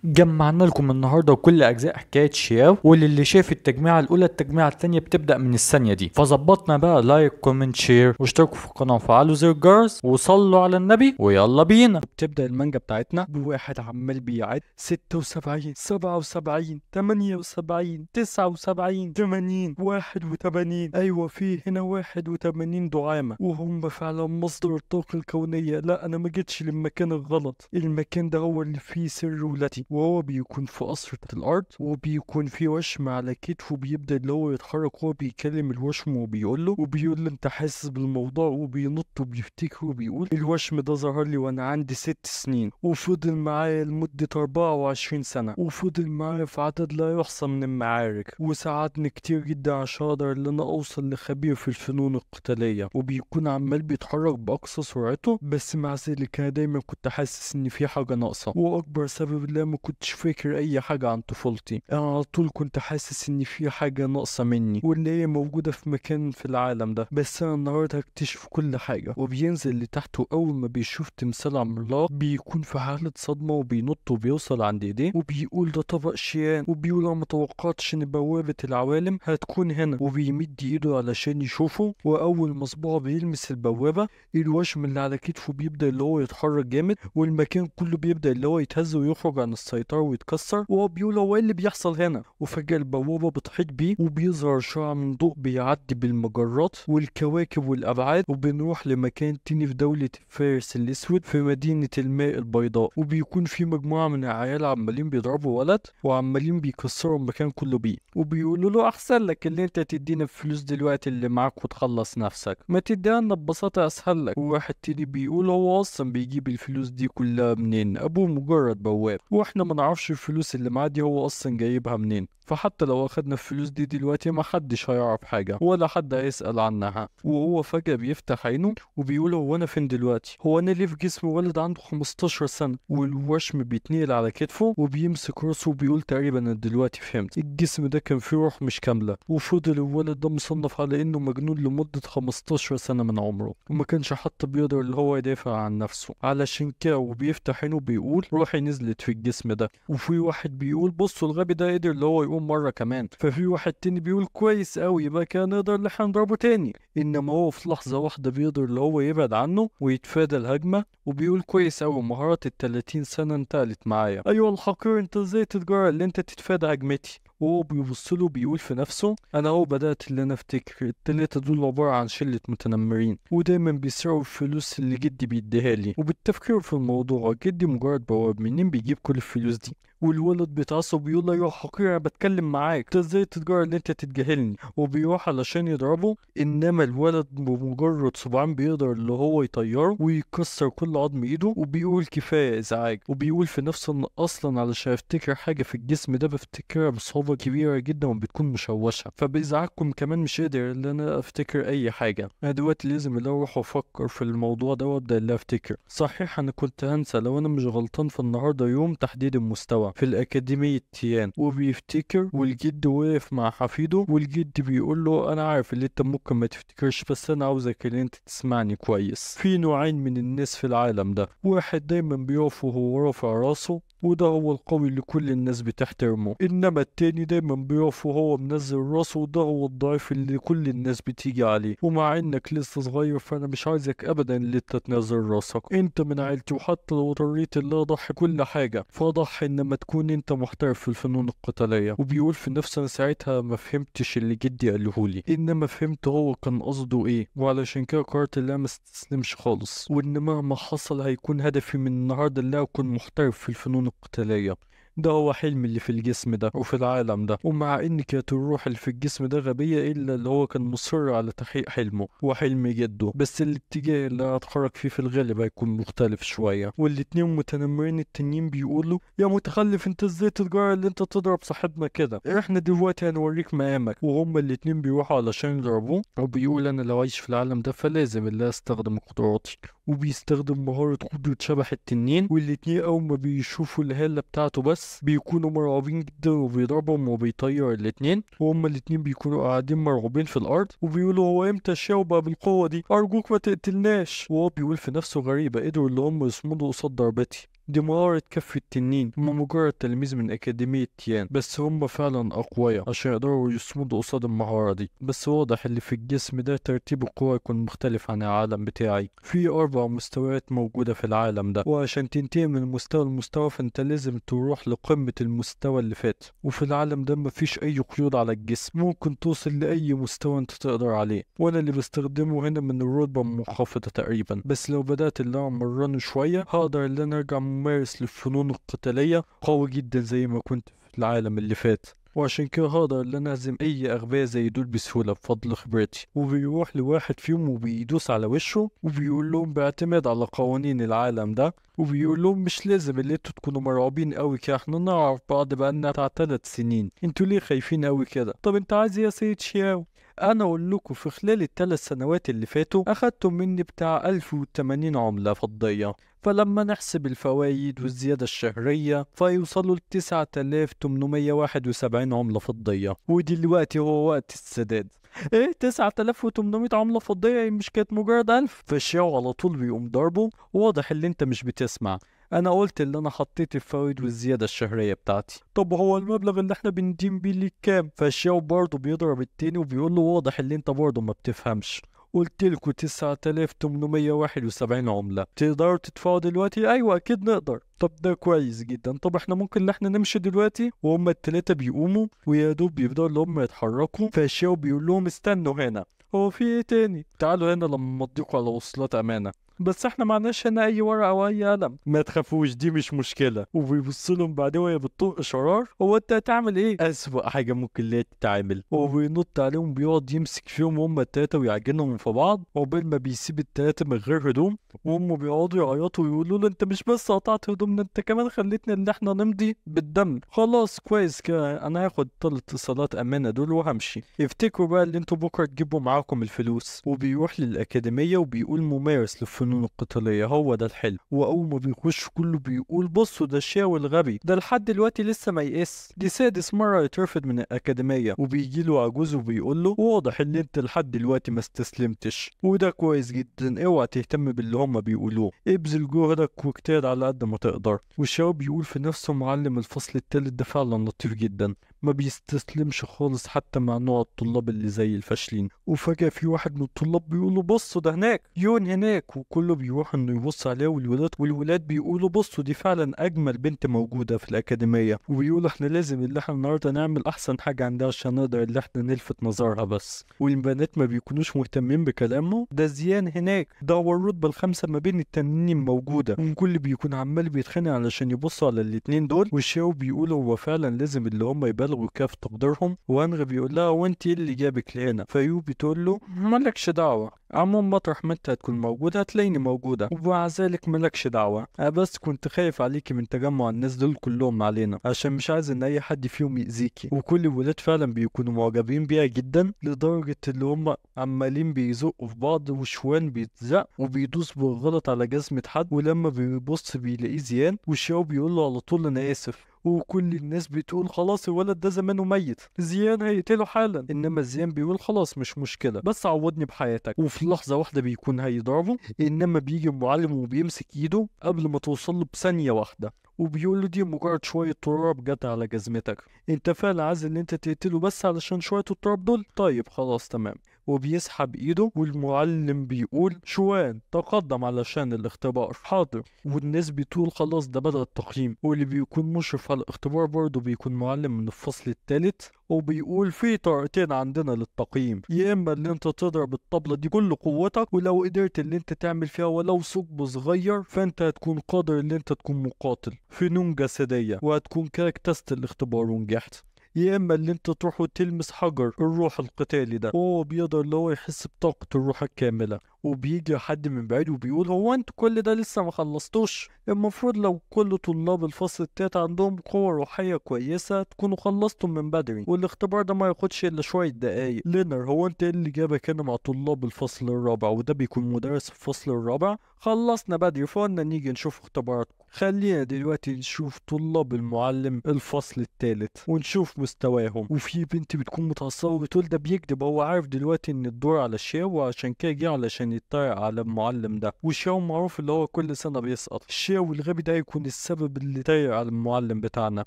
جمعنا لكم النهارده كل اجزاء حكاية شياو، وللي شاف التجميعه الاولى التجميعه الثانية بتبدا من الثانية دي. فظبطنا بقى like comment share واشتركوا في القناة وفعلوا زر الجرس وصلوا على النبي ويلا بينا. بتبدا المانجا بتاعتنا بواحد عمال بيعد 76 77 78 79 80 81. ايوه في هنا 81 دعامة، وهم فعلا مصدر الطاقة الكونية. لا انا ما جيتش للمكان الغلط، المكان ده هو اللي فيه سر ولادي. وهو بيكون في قصر الارض، وبيكون في وشم على كتفه، بيبدا اللي هو يتحرك وهو بيكلم الوشم وبيقول له انت حاسس بالموضوع، وبينط وبيفتكر وبيقول الوشم ده ظهر لي وانا عندي 6 سنين وفضل معايا لمدة 24 سنة، وفضل معايا في عدد لا يحصى من المعارك، وساعدني كتير جدا عشان اقدر ان انا اوصل لخبير في الفنون القتالية. وبيكون عمال بيتحرك باقصى سرعته، بس مع ذلك انا دايما كنت حاسس ان في حاجة ناقصه، واكبر سبب اللي ما كنتش فاكر اي حاجة عن طفولتي. انا على طول كنت حاسس ان في حاجة ناقصه مني واللي هي موجودة في مكان في العالم ده، بس انا النهارده هكتشف كل حاجة. وبينزل لتحت، واول ما بيشوف تمثال عملاق بيكون في حاله صدمة، وبينط وبيوصل عند ايديه وبيقول ده طبق شيان، وبيقول انا متوقعتش ان بوابه العوالم هتكون هنا، وبيمد ايده علشان يشوفه. واول ما صباعه بيلمس البوابة الوشم اللي على كتفه بيبدا اللي هو يتحرك جامد، والمكان كله بيبدا اللي هو يتهز ويخرج عن السيطرة ويتكسر، وهو بيقول هو ايه اللي بيحصل هنا؟ وفجأة البوابة بتحيط بيه، وبيظهر شعاع من ضوء بيعدي بالمجرات والكواكب والأبعاد، وبنروح لمكان تاني في دولة فارس الأسود في مدينة الماء البيضاء. وبيكون في مجموعة من العيال عمالين بيضربوا ولد وعمالين بيكسروا المكان كله بيه، وبيقولوا له أحسن لك اللي أنت تدينا الفلوس دلوقتي اللي معاك وتخلص نفسك، ما تديها لنا ببساطة أسهل لك. وواحد تاني بيقول هو أصلا بيجيب الفلوس دي كلها منين؟ أبوه مجرد بواب، واحنا ما نعرفش الفلوس اللي معاه دي هو اصلا جايبها منين، فحتى لو اخدنا الفلوس دي دلوقتي ما حدش هيعرف حاجة ولا حد هيسأل عنها. وهو فجأة بيفتح عينه وبيقول هو انا فين دلوقتي؟ هو انا ليه في جسم ولد عنده 15 سنة؟ والوشم بيتنقل على كتفه وبيمسك راسه وبيقول تقريبا انا دلوقتي فهمت، الجسم ده كان فيه روح مش كاملة، وفضل الولد ده مصنف على انه مجنون لمدة 15 سنة من عمره، وما كانش حتى بيقدر اللي هو يدافع عن نفسه. علشان كده وبيفتح عينه بيقول روحي نزلت في الجسم ده. وفي واحد بيقول بصوا الغبي ده قدر اللي هو يقوم مرة كمان، ففي واحد تاني بيقول كويس قوي يبقى كان نقدر اللي احنا نضربه تاني. انما هو في لحظة واحدة بيقدر اللي هو يبعد عنه ويتفادى الهجمة، وبيقول كويس قوي مهارات ال 30 سنة انتقلت معايا. ايوه الحقير انت ازاي تتجرأ اللي انت تتفادى هجمتي؟ وهو بيبص له بيقول في نفسه انا اهو بدات اللي انا افتكر التلاتة دول عبارة عن شله متنمرين ودايما بيسرقوا الفلوس اللي جدي بيديها لي، وبالتفكير في الموضوع جدي مجرد بواب منين بيجيب كل الفلوس دي؟ والولد بيتعصب ويقول له يا حقير انا بتكلم معاك، انت ازاي تتجرأ ان انت تتجاهلني؟ وبيروح علشان يضربه، انما الولد بمجرد صباعين بيقدر اللي هو يطيره ويكسر كل عظم ايده، وبيقول كفاية ازعاج. وبيقول في نفسه ان اصلا علشان افتكر حاجة في الجسم ده بفتكرها بصعوبة كبيرة جدا وبتكون مشوشة، فبازعاجكم كمان مش قادر ان انا افتكر اي حاجة. انا دلوقتي لازم اللي اروح افكر في الموضوع ده وابدا اللي افتكر. صحيح انا كنت هنسى لو انا مش غلطان في النهارده يوم تحديد المستوى في الأكاديمية تيان. وبيفتكر والجد واقف مع حفيده، والجد بيقول له أنا عارف اللي أنت ممكن ما تفتكرش، بس أنا عاوزك اللي أنت تسمعني كويس. في نوعين من الناس في العالم ده، واحد دايما بيقف وهو رافع راسه وده هو القوي اللي كل الناس بتحترمه، انما التاني دايما بيقف وهو منزل راسه وده هو الضعيف اللي كل الناس بتيجي عليه. ومع انك لسه صغير فانا مش عايزك ابدا اللي انت تنزل راسك، انت من عيلتي وحتى لو اضطريت اللي اضحي كل حاجة فاضحي انما تكون انت محترف في الفنون القتالية. وبيقول في نفسه انا ساعتها ما فهمتش اللي جدي قالهولي، انما فهمت هو كان قصده ايه، وعلشان كده قررت اللي ما استسلمش خالص، وان مهما حصل هيكون هدفي من النهارده اللي اكون محترف في الفنون القتالية. ده هو حلمي اللي في الجسم ده وفي العالم ده. ومع ان كانت الروح اللي في الجسم ده غبية الا اللي هو كان مصر على تحقيق حلمه وحلم جده، بس الاتجاه اللي هتحرك فيه في الغالب هيكون مختلف شوية. والاتنين متنمرين التانيين بيقولوا يا متخلف انت ازاي تتجرأ اللي انت تضرب صاحبنا كده، احنا دلوقتي هنوريك مقامك. وهما الاتنين بيروحوا علشان يضربوه، وبيقول انا لو عايش في العالم ده فلازم اللي استخدم قدراتي، وبيستخدم مهارة قدرة شبح التنين. والاتنين اول ما بيشوفوا الهالة بتاعته بس بيكونوا مرعوبين جدا وبيضربهم وبيطير الاتنين، وهما الاتنين بيكونوا قاعدين مرعوبين في الارض وبيقولوا هو امتى شاو بقى بالقوة دي، ارجوك ما تقتلناش. وهو بيقول في نفسه غريبة قدروا اللي هم يصمدوا قصاد ضربتي. دي مهارة كف التنين، هم مجرد تلاميذ من أكاديمية تيان، بس هم فعلا أقوياء عشان يقدروا يصمدوا قصاد المهارة دي. بس واضح اللي في الجسم ده ترتيب القوة يكون مختلف عن العالم بتاعي. في 4 مستويات موجودة في العالم ده، وعشان تنتهي من مستوى لمستوى فانت لازم تروح لقمة المستوى اللي فات. وفي العالم ده مفيش أي قيود على الجسم، ممكن توصل لأي مستوى انت تقدر عليه. وانا اللي بستخدمه هنا من الرتبة المنخفضة تقريبا، بس لو بدأت اللي انا امرنه شوية هقدر اللي انا ارجع ممارس للفنون القتالية قوي جدا زي ما كنت في العالم اللي فات. وعشان كده هقدر ان انا اهزم اي اغبياء زي دول بسهولة بفضل خبرتي. وبيروح لواحد فيهم وبيدوس على وشه وبيقول لهم باعتماد على قوانين العالم ده، وبيقول لهم مش لازم اللي انتوا تكونوا مرعوبين قوي كده، احنا نعرف بعض بقالنا بتاع 3 سنين، انتوا ليه خايفين قوي كده؟ طب انت عايز ايه يا سيد شياو؟ انا اقول لكم في خلال ال3 سنوات اللي فاتوا اخدتم مني بتاع 1080 عملة فضية، فلما نحسب الفوايد والزيادة الشهرية فيوصلوا ل 9871 عملة فضية، ودلوقتي هو وقت السداد. ايه 9800 عملة فضية؟ مش كانت مجرد 1000؟ فالشياو على طول بيقوم ضربه، واضح اللي انت مش بتسمع، انا قلت اللي انا حطيت الفوائد والزيادة الشهرية بتاعتي. طب هو المبلغ اللي احنا بندين بيه ليك كام؟ فالشياو برضه بيضرب التاني وبيقول له واضح اللي انت برضه ما بتفهمش، قلت لكم 9871 عملة، تقدروا تدفعوا دلوقتي؟ ايوه اكيد نقدر. طب ده كويس جدا، طب احنا ممكن ان احنا نمشي دلوقتي؟ وهم ال3 بيقوموا ويا دوب بيبداوا اللي هم يتحركوا. فالشياو بيقول لهم استنوا هنا، هو في ايه تاني؟ تعالوا هنا لما اضيقوا على وصلات امانة، بس احنا معناش هنا اي ورقة او اي قلم. ما تخافوش دي مش مشكلة. وبيبص لهم بعدين وهي بتطق شرار، هو انت هتعمل ايه؟ اسوأ حاجة ممكن اللي تتعمل. وبينط عليهم بيقعد يمسك فيهم هم ال3 ويعجنهم في بعض، عقبال ما بيسيب ال3 من غير هدوم، وهم بيقعدوا يعيطوا ويقولوا له انت مش بس قطعت هدومنا، انت كمان خليتنا ان احنا نمضي بالدم. خلاص كويس كده، انا هاخد 3 اتصالات امانه دول وهمشي، افتكروا بقى اللي انتوا بكره تجيبوا معاكم الفلوس. وبيروح للاكاديميه وبيقول ممارس للفنون القتالية هو ده الحلم. واول ما بيخش كله بيقول بصوا ده الشاو الغبي ده لحد دلوقتي لسه ما يقس، دي 6 مرة يترفض من الأكاديمية. وبيجي له عجوز وبيقول له واضح ان انت لحد دلوقتي ما استسلمتش، وده كويس جدا، اوعى تهتم باللي هما بيقولوه، ابذل جهدك واجتهد على قد ما تقدر. والشاو بيقول في نفسه معلم الفصل الثالث ده فعلا لطيف جدا، ما بيستسلمش خالص حتى مع نوع الطلاب اللي زي الفاشلين. وفجأة في واحد من الطلاب بيقول له بصوا ده هناك يون هناك، وكله بيروح انه يبص عليه، والولاد بيقولوا بصوا دي فعلا اجمل بنت موجودة في الأكاديمية، وبيقولوا احنا لازم اللي احنا النهارده نعمل احسن حاجة عندها عشان نقدر اللي احنا نلفت نظرها بس. والبنات ما بيكونوش مهتمين بكلامه، ده زيان هناك، ده هو الرتبة ال5 ما بين التنانين موجودة، والكل بيكون عمال بيتخانق علشان يبصوا على الاتنين دول. والشاو بيقولوا هو فعلا لازم اللي هم يبالغوا كاف تقديرهم. وانغ بيقول لها وانت ايه اللي جابك لهنا؟ فيو بتقول له مالكش دعوه، عموما مطرح ما انت هتكون موجودة هتلاقيني موجودة، ومع ذلك مالكش دعوه، انا بس كنت خايف عليكي من تجمع الناس دول كلهم علينا عشان مش عايز ان اي حد فيهم يأذيكي. وكل الولاد فعلا بيكونوا معجبين بيها جدا لدرجة اللي هم عمالين بيزقوا في بعض، وشوان بيتزق وبيدوس بالغلط على جزمه حد، ولما بيبص بيلاقيه زيان، والشاو بيقول له على طول انا اسف. وكل الناس بتقول خلاص الولد ده زمانه ميت، زيان هيقتله حالا، انما زيان بيقول خلاص مش مشكلة بس عوضني بحياتك. وفي لحظة واحدة بيكون هيضربه، انما بيجي المعلم وبيمسك ايده قبل ما توصل له بثانيه واحدة، وبيقول له دي مجرد شوية تراب جت على جزمتك، انت فعلا عايز ان انت تقتله بس علشان شوية التراب دول؟ طيب خلاص تمام. وبيسحب ايده، والمعلم بيقول شوان تقدم علشان الاختبار. حاضر. والناس بتقول خلاص ده بدأ التقييم. واللي بيكون مشرف على الاختبار برضه بيكون معلم من الفصل الثالث، وبيقول في طريقتين عندنا للتقييم، يا اما اللي انت تضرب الطبلة دي كل قوتك، ولو قدرت اللي انت تعمل فيها ولو ثقب صغير فانت هتكون قادر اللي انت تكون مقاتل فنون جسدية، وهتكون كده اجتزت الاختبار ونجحت، يا اما اللي انت تروح وتلمس حجر الروح القتالي ده، وهو بيقدر اللي هو يحس بطاقة الروح الكاملة. وبيجي حد من بعيد وبيقول هو انتوا كل ده لسه ما خلصتوش؟ المفروض لو كل طلاب الفصل التالت عندهم قوة روحية كويسة تكونوا خلصتم من بدري، والاختبار ده ما ياخدش الا شوية دقايق. لينر هو انت ايه اللي جابك هنا مع طلاب الفصل الرابع؟ وده بيكون مدرس الفصل الرابع. خلصنا بدري فقلنا نيجي نشوف اختباراتكم. خلينا دلوقتي نشوف طلاب المعلم الفصل الثالث ونشوف مستواهم. وفي بنت بتكون متعصبة وبتقول ده بيكذب، هو عارف دلوقتي ان الدور على الشاو وعشان كده جه علشان يتريق على المعلم ده. وشاو معروف اللي هو كل سنة بيسقط. شاو الغبي ده هيكون السبب اللي تريق على المعلم بتاعنا.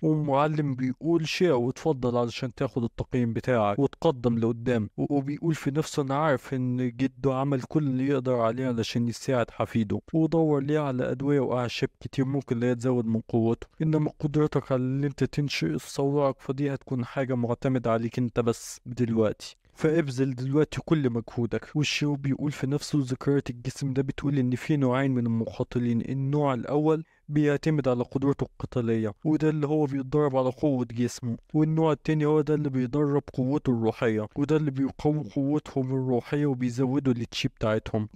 والمعلم بيقول شاو اتفضل علشان تاخد التقييم بتاعك وتقدم لقدام. وبيقول في نفسه انا عارف ان جده عمل كل اللي يقدر عليه علشان يساعد حفيده، ودور ليه على ادوية واعشاب كتير ممكن اللي هي تزود من قوته، انما قدرتك على اللي انت تنشئ الصواعق فدي هتكون حاجة معتمدة عليك انت بس دلوقتي، فابذل دلوقتي كل مجهودك. والشيو بيقول في نفسه ذكريات الجسم ده بتقول ان في نوعين من المقاتلين، النوع الاول بيعتمد على قدرته القتالية وده اللي هو بيتدرب على قوة جسمه، والنوع التاني هو ده اللي بيدرب قوته الروحية وده اللي بيقوي قوتهم الروحية وبيزودوا التشي بتاعتهم.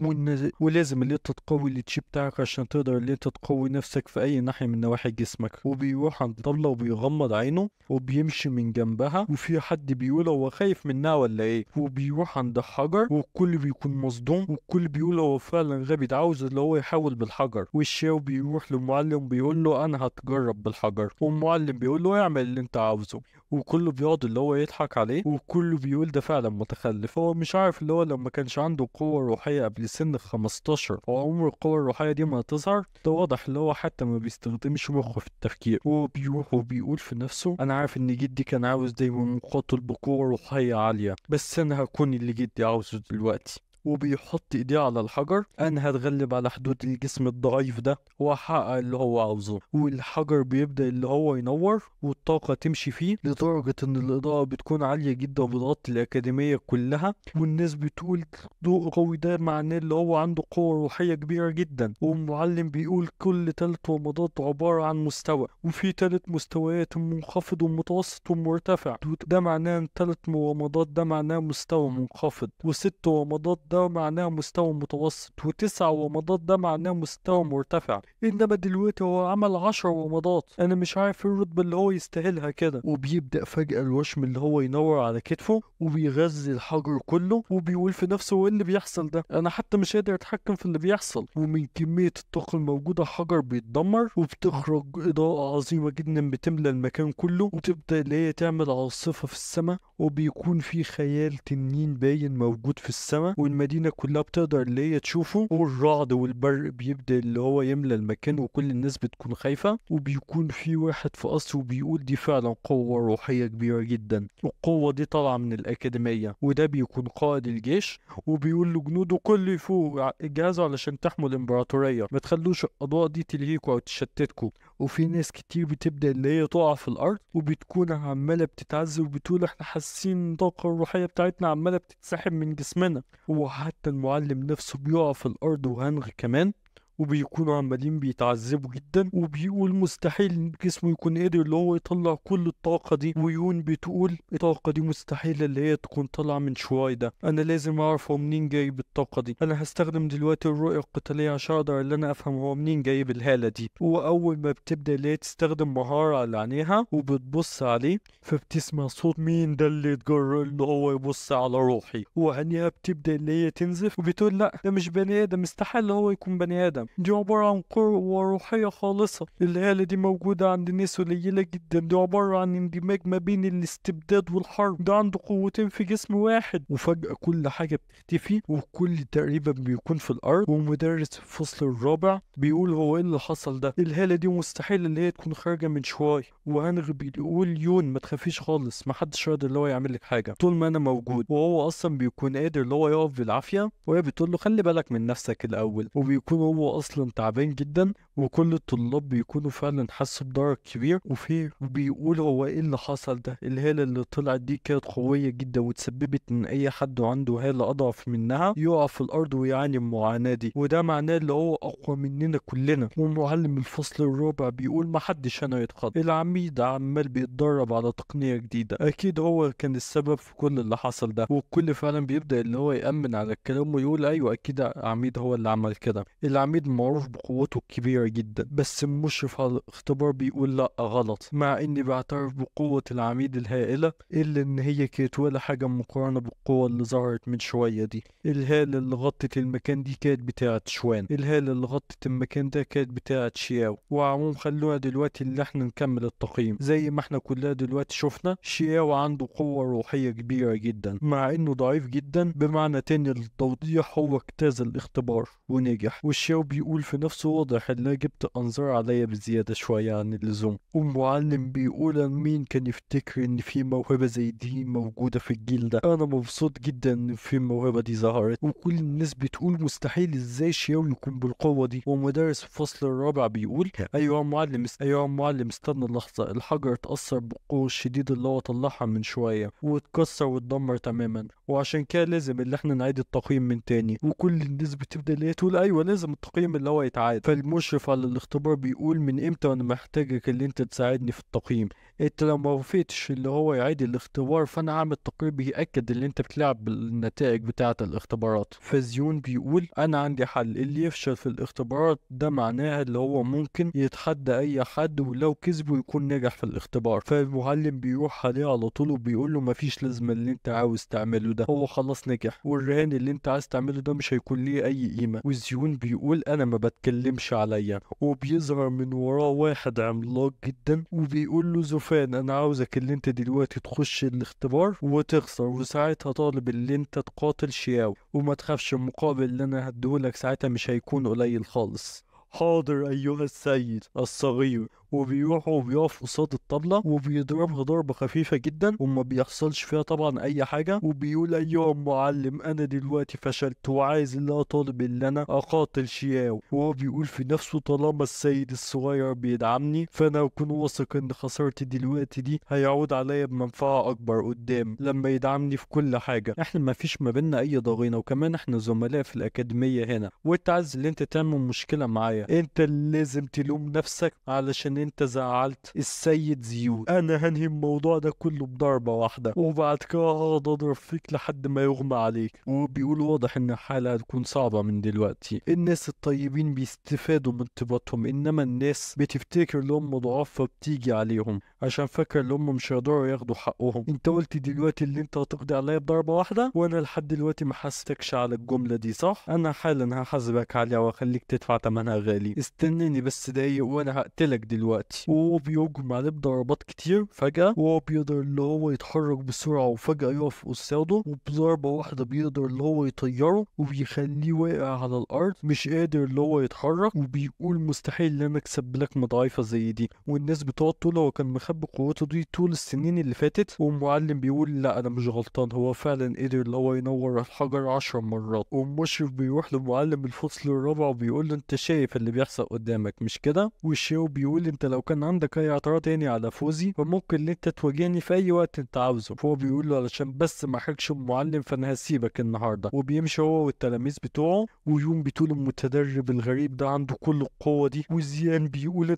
ولازم اللي انت تقوي التشي بتاعك عشان تقدر اللي انت تقوي نفسك في اي ناحية من نواحي جسمك. وبيروح عند طبلة وبيغمض عينه وبيمشي من جنبها، وفي حد بيقول هو خايف منها ولا ايه، وبيروح عند حجر والكل بيكون مصدوم والكل بيقول هو فعلا غبي ده عاوز اللي هو يحاول بالحجر. والشاو بيروح للمعلم بيقول له انا هتجرب بالحجر، والمعلم بيقول له اعمل اللي انت عاوزه، وكله بيقعد اللي هو يضحك عليه وكله بيقول ده فعلا متخلف، هو مش عارف اللي هو لو ما كانش عنده قوة روحية قبل سن 15 هو عمر القوة الروحية دي ما هتظهر. ده واضح اللي هو حتى ما بيستخدمش مخه في التفكير. وبيروح وبيقول في نفسه انا عارف ان جدي كان عاوز دايما مقاتل بقوة روحية عالية، بس انا هكون اللي جدي عاوزه دلوقتي. وبيحط ايديه على الحجر، انا هتغلب على حدود الجسم الضعيف ده واحقق اللي هو عاوزه. والحجر بيبدا اللي هو ينور والطاقة تمشي فيه لدرجة ان الاضاءة بتكون عالية جدا وبتغطي الاكاديمية كلها، والناس بتقول ضوء قوي ده معناه اللي هو عنده قوة روحية كبيرة جدا. والمعلم بيقول كل 3 ومضات عبارة عن مستوى، وفي 3 مستويات، منخفض ومتوسط ومرتفع، ده معناه ان 3 ومضات ده معناه مستوى منخفض، و6 ومضات ده معناه مستوى متوسط، و9 ومضات ده معناه مستوى مرتفع. انما دلوقتي هو عمل 10 ومضات، انا مش عارف ايه الرتبة اللي هو يستاهلها كده. وبيبدا فجاة الوشم اللي هو ينور على كتفه وبيغذي الحجر كله، وبيقول في نفسه ايه اللي بيحصل ده، انا حتى مش قادر اتحكم في اللي بيحصل. ومن كمية الطاقة الموجودة الحجر بيتدمر، وبتخرج اضاءه عظيمة جدا بتملى المكان كله، وتبدا اللي هي تعمل عاصفة في السماء، وبيكون في خيال تنين باين موجود في السماء، والمدينة كلها بتقدر اللي هي تشوفه، والرعد والبرق بيبدأ اللي هو يملى المكان وكل الناس بتكون خايفة. وبيكون في واحد في قصر وبيقول دي فعلا قوة روحية كبيرة جدا، القوة دي طالعة من الأكاديمية، وده بيكون قائد الجيش، وبيقول لجنوده كل يفوق اجهزوا علشان تحموا الإمبراطورية، ما تخلوش الأضواء دي تلهيكوا أو تشتتكوا. وفي ناس كتير بتبدأ اللي هي تقع في الأرض وبتكون عمالة بتتعذب وبتقول احنا حاسين الطاقة الروحية بتاعتنا عمالة بتتسحب من جسمنا. وحتى المعلم نفسه بيقع في الأرض وهنغ كمان، وبيكونوا عمالين بيتعذبوا جدا، وبيقول مستحيل جسمه يكون قادر اللي هو يطلع كل الطاقة دي. ويون بتقول الطاقة دي مستحيل اللي هي تكون طالعة من شواي ده، انا لازم اعرف هو منين جايب الطاقة دي، انا هستخدم دلوقتي الرؤية القتالية عشان اقدر اللي انا افهم هو منين جايب الهالة دي. واول ما بتبدأ اللي هي تستخدم مهارة على عينيها وبتبص عليه، فبتسمع صوت مين ده اللي يتجرأ اللي هو يبص على روحي، وعينيها بتبدأ اللي هي تنزف وبتقول لا ده مش بني ادم، مستحيل هو يكون بني ادم، دي عبارة عن قوة روحية خالصة، الهالة دي موجودة عند ناس قليلة جدا، دي عبارة عن اندماج ما بين الاستبداد والحرب، ده عنده قوتين في جسم واحد. وفجأة كل حاجة بتختفي وكل تقريبا بيكون في الأرض. ومدرس الفصل الرابع بيقول هو ايه اللي حصل ده، الهالة دي مستحيل اللي هي تكون خارجة من شواي. وهنغ بيقول يون ما تخافيش خالص، ما حدش راضي اللي هو يعمل لك حاجة طول ما انا موجود. وهو اصلا بيكون قادر اللي هو يقف بالعافية، وهي بتقول له خلي بالك من نفسك الأول، وبيكون هو اصلا تعبان جدا، وكل الطلاب بيكونوا فعلا حسوا بضرر كبير. وفي بيقول هو ايه اللي حصل ده، الهالة اللي طلعت دي كانت قوية جدا وتسببت ان اي حد عنده هالة اضعف منها يقع في الارض ويعاني المعاناة دي، وده معناه اللي هو اقوى مننا كلنا. ومعلم الفصل الرابع بيقول ما حدش هنا يتخض، العميد عمال بيتدرب على تقنية جديدة، اكيد هو كان السبب في كل اللي حصل ده. والكل فعلا بيبدأ اللي هو يأمن على الكلام ويقول ايوه اكيد عميد هو اللي عمل كده، العميد معروف بقوته الكبيرة كبيرة جدا. بس المشرف على الاختبار بيقول لا غلط، مع اني بعترف بقوة العميد الهائلة الا ان هي كانت ولا حاجة مقارنة بالقوة اللي ظهرت من شوية دي. الهالة اللي غطت المكان دي كانت بتاعة شوان، الهالة اللي غطت المكان ده كانت بتاعة شياو. وعموم خلونا دلوقتي اللي احنا نكمل التقييم. زي ما احنا كلنا دلوقتي شفنا شياو عنده قوة روحية كبيرة جدا مع انه ضعيف جدا، بمعنى تاني للتوضيح هو اجتاز الاختبار ونجح. والشياو بيقول في نفسه واضح ان انا جبت انظار عليا بزيادة شوية عن اللزوم. والمعلم بيقول مين كان يفتكر ان في موهبة زي دي موجودة في الجيل ده، انا مبسوط جدا ان في الموهبة دي ظهرت. وكل الناس بتقول مستحيل ازاي شياو يكون بالقوة دي. ومدرس الفصل الرابع بيقول ايوه يا معلم، ايوه يا معلم استنى لحظة، الحجر اتأثر بالقوة الشديدة اللي هو طلعها من شوية واتكسر واتدمر تماما، وعشان كده لازم اللي احنا نعيد التقييم من تاني. وكل الناس بتبدأ اللي هي تقول ايوه لازم التقييم اللي هو يتعاد. فالمشرف على الاختبار بيقول من امتى وانا محتاجك اللي انت تساعدني في التقييم، انت لو ما وافقتش اللي هو يعيد الاختبار فانا هعمل تقرير بيأكد اللي انت بتلعب بالنتائج بتاعة الاختبارات. فزيون بيقول انا عندي حل، اللي يفشل في الاختبارات ده معناها اللي هو ممكن يتحدى اي حد ولو كسبه يكون نجح في الاختبار. فالمعلم بيروح عليه على طول وبيقول له مفيش لازمه اللي انت عاوز تعمله ده، هو خلاص نجح والرهان اللي انت عايز تعمله ده مش هيكون ليه اي قيمة. وزيون بيقول انا ما بتكلمش عليا، وبيظهر من وراه واحد عملاق جدا وبيقول له زوفان انا عاوزك اللي انت دلوقتي تخش الاختبار وتخسر، وساعتها طالب اللي انت تقاتل شياو، وما تخافش المقابل اللي انا هديهولك ساعتها مش هيكون قليل خالص. حاضر ايها السيد الصغير. وبيروح وبيقف قصاد الطبلة وبيضربها ضربة خفيفة جدا وما بيحصلش فيها طبعا اي حاجة، وبيقول ايها المعلم انا دلوقتي فشلت وعايز اللي اطالب اللي انا اقاتل شياو. وهو بيقول في نفسه طالما السيد الصغير بيدعمني فانا اكون واثق ان خسارتي دلوقتي دي هيعود عليا بمنفعة اكبر قدام لما يدعمني في كل حاجة، احنا ما فيش ما بينا اي ضغينة وكمان احنا زملاء في الاكاديمية هنا، وانت عايز اللي انت تعمل مشكلة معايا، انت اللي لازم تلوم نفسك علشان انت زعلت السيد زيود. انا هنهي الموضوع ده كله بضربة واحدة وبعد كده هقعد اضرب فيك لحد ما يغمى عليك. وبيقول واضح ان الحالة هتكون صعبة من دلوقتي، الناس الطيبين بيستفادوا من طيبتهم، انما الناس بتفتكر ان هم ضعاف فبتيجي عليهم عشان فاكر ان هم مش هيقدروا ياخدوا حقهم. انت قلت دلوقتي اللي انت هتقضي عليا بضربة واحدة وانا لحد دلوقتي ما حاسبتكش على الجملة دي صح؟ انا حالا هحاسبك عليها واخليك تدفع ثمنها غالي، استناني بس دقايق وانا هقتلك دلوقتي. وهو بيهجم عليه بضربات كتير فجأة، وهو بيقدر اللي هو يتحرك بسرعة وفجأة يقف قصاده، وبضربة واحدة بيقدر اللي هو يطيره وبيخليه واقع على الأرض مش قادر اللي هو يتحرك، وبيقول مستحيل ان انا اكسب بلكمة ضعيفة زي دي. والناس بتقعد تقول هو كان مخبي قوته دي طول السنين اللي فاتت، والمعلم بيقول لا انا مش غلطان، هو فعلا قدر اللي هو ينور الحجر 10 مرات. والمشرف بيروح لمعلم الفصل الرابع وبيقول له انت شايف اللي بيحصل قدامك مش كده؟ والشيو بيقول انت لو كان عندك اي اعتراض تاني على فوزي فممكن ان انت تواجهني في اي وقت انت عاوزه. فهو بيقول له علشان بس ما احرجش المعلم فانا هسيبك النهارده. وبيمشي هو والتلاميذ بتوعه. ويوم بتقول المتدرب الغريب ده عنده كل القوة دي. وزيان بيقول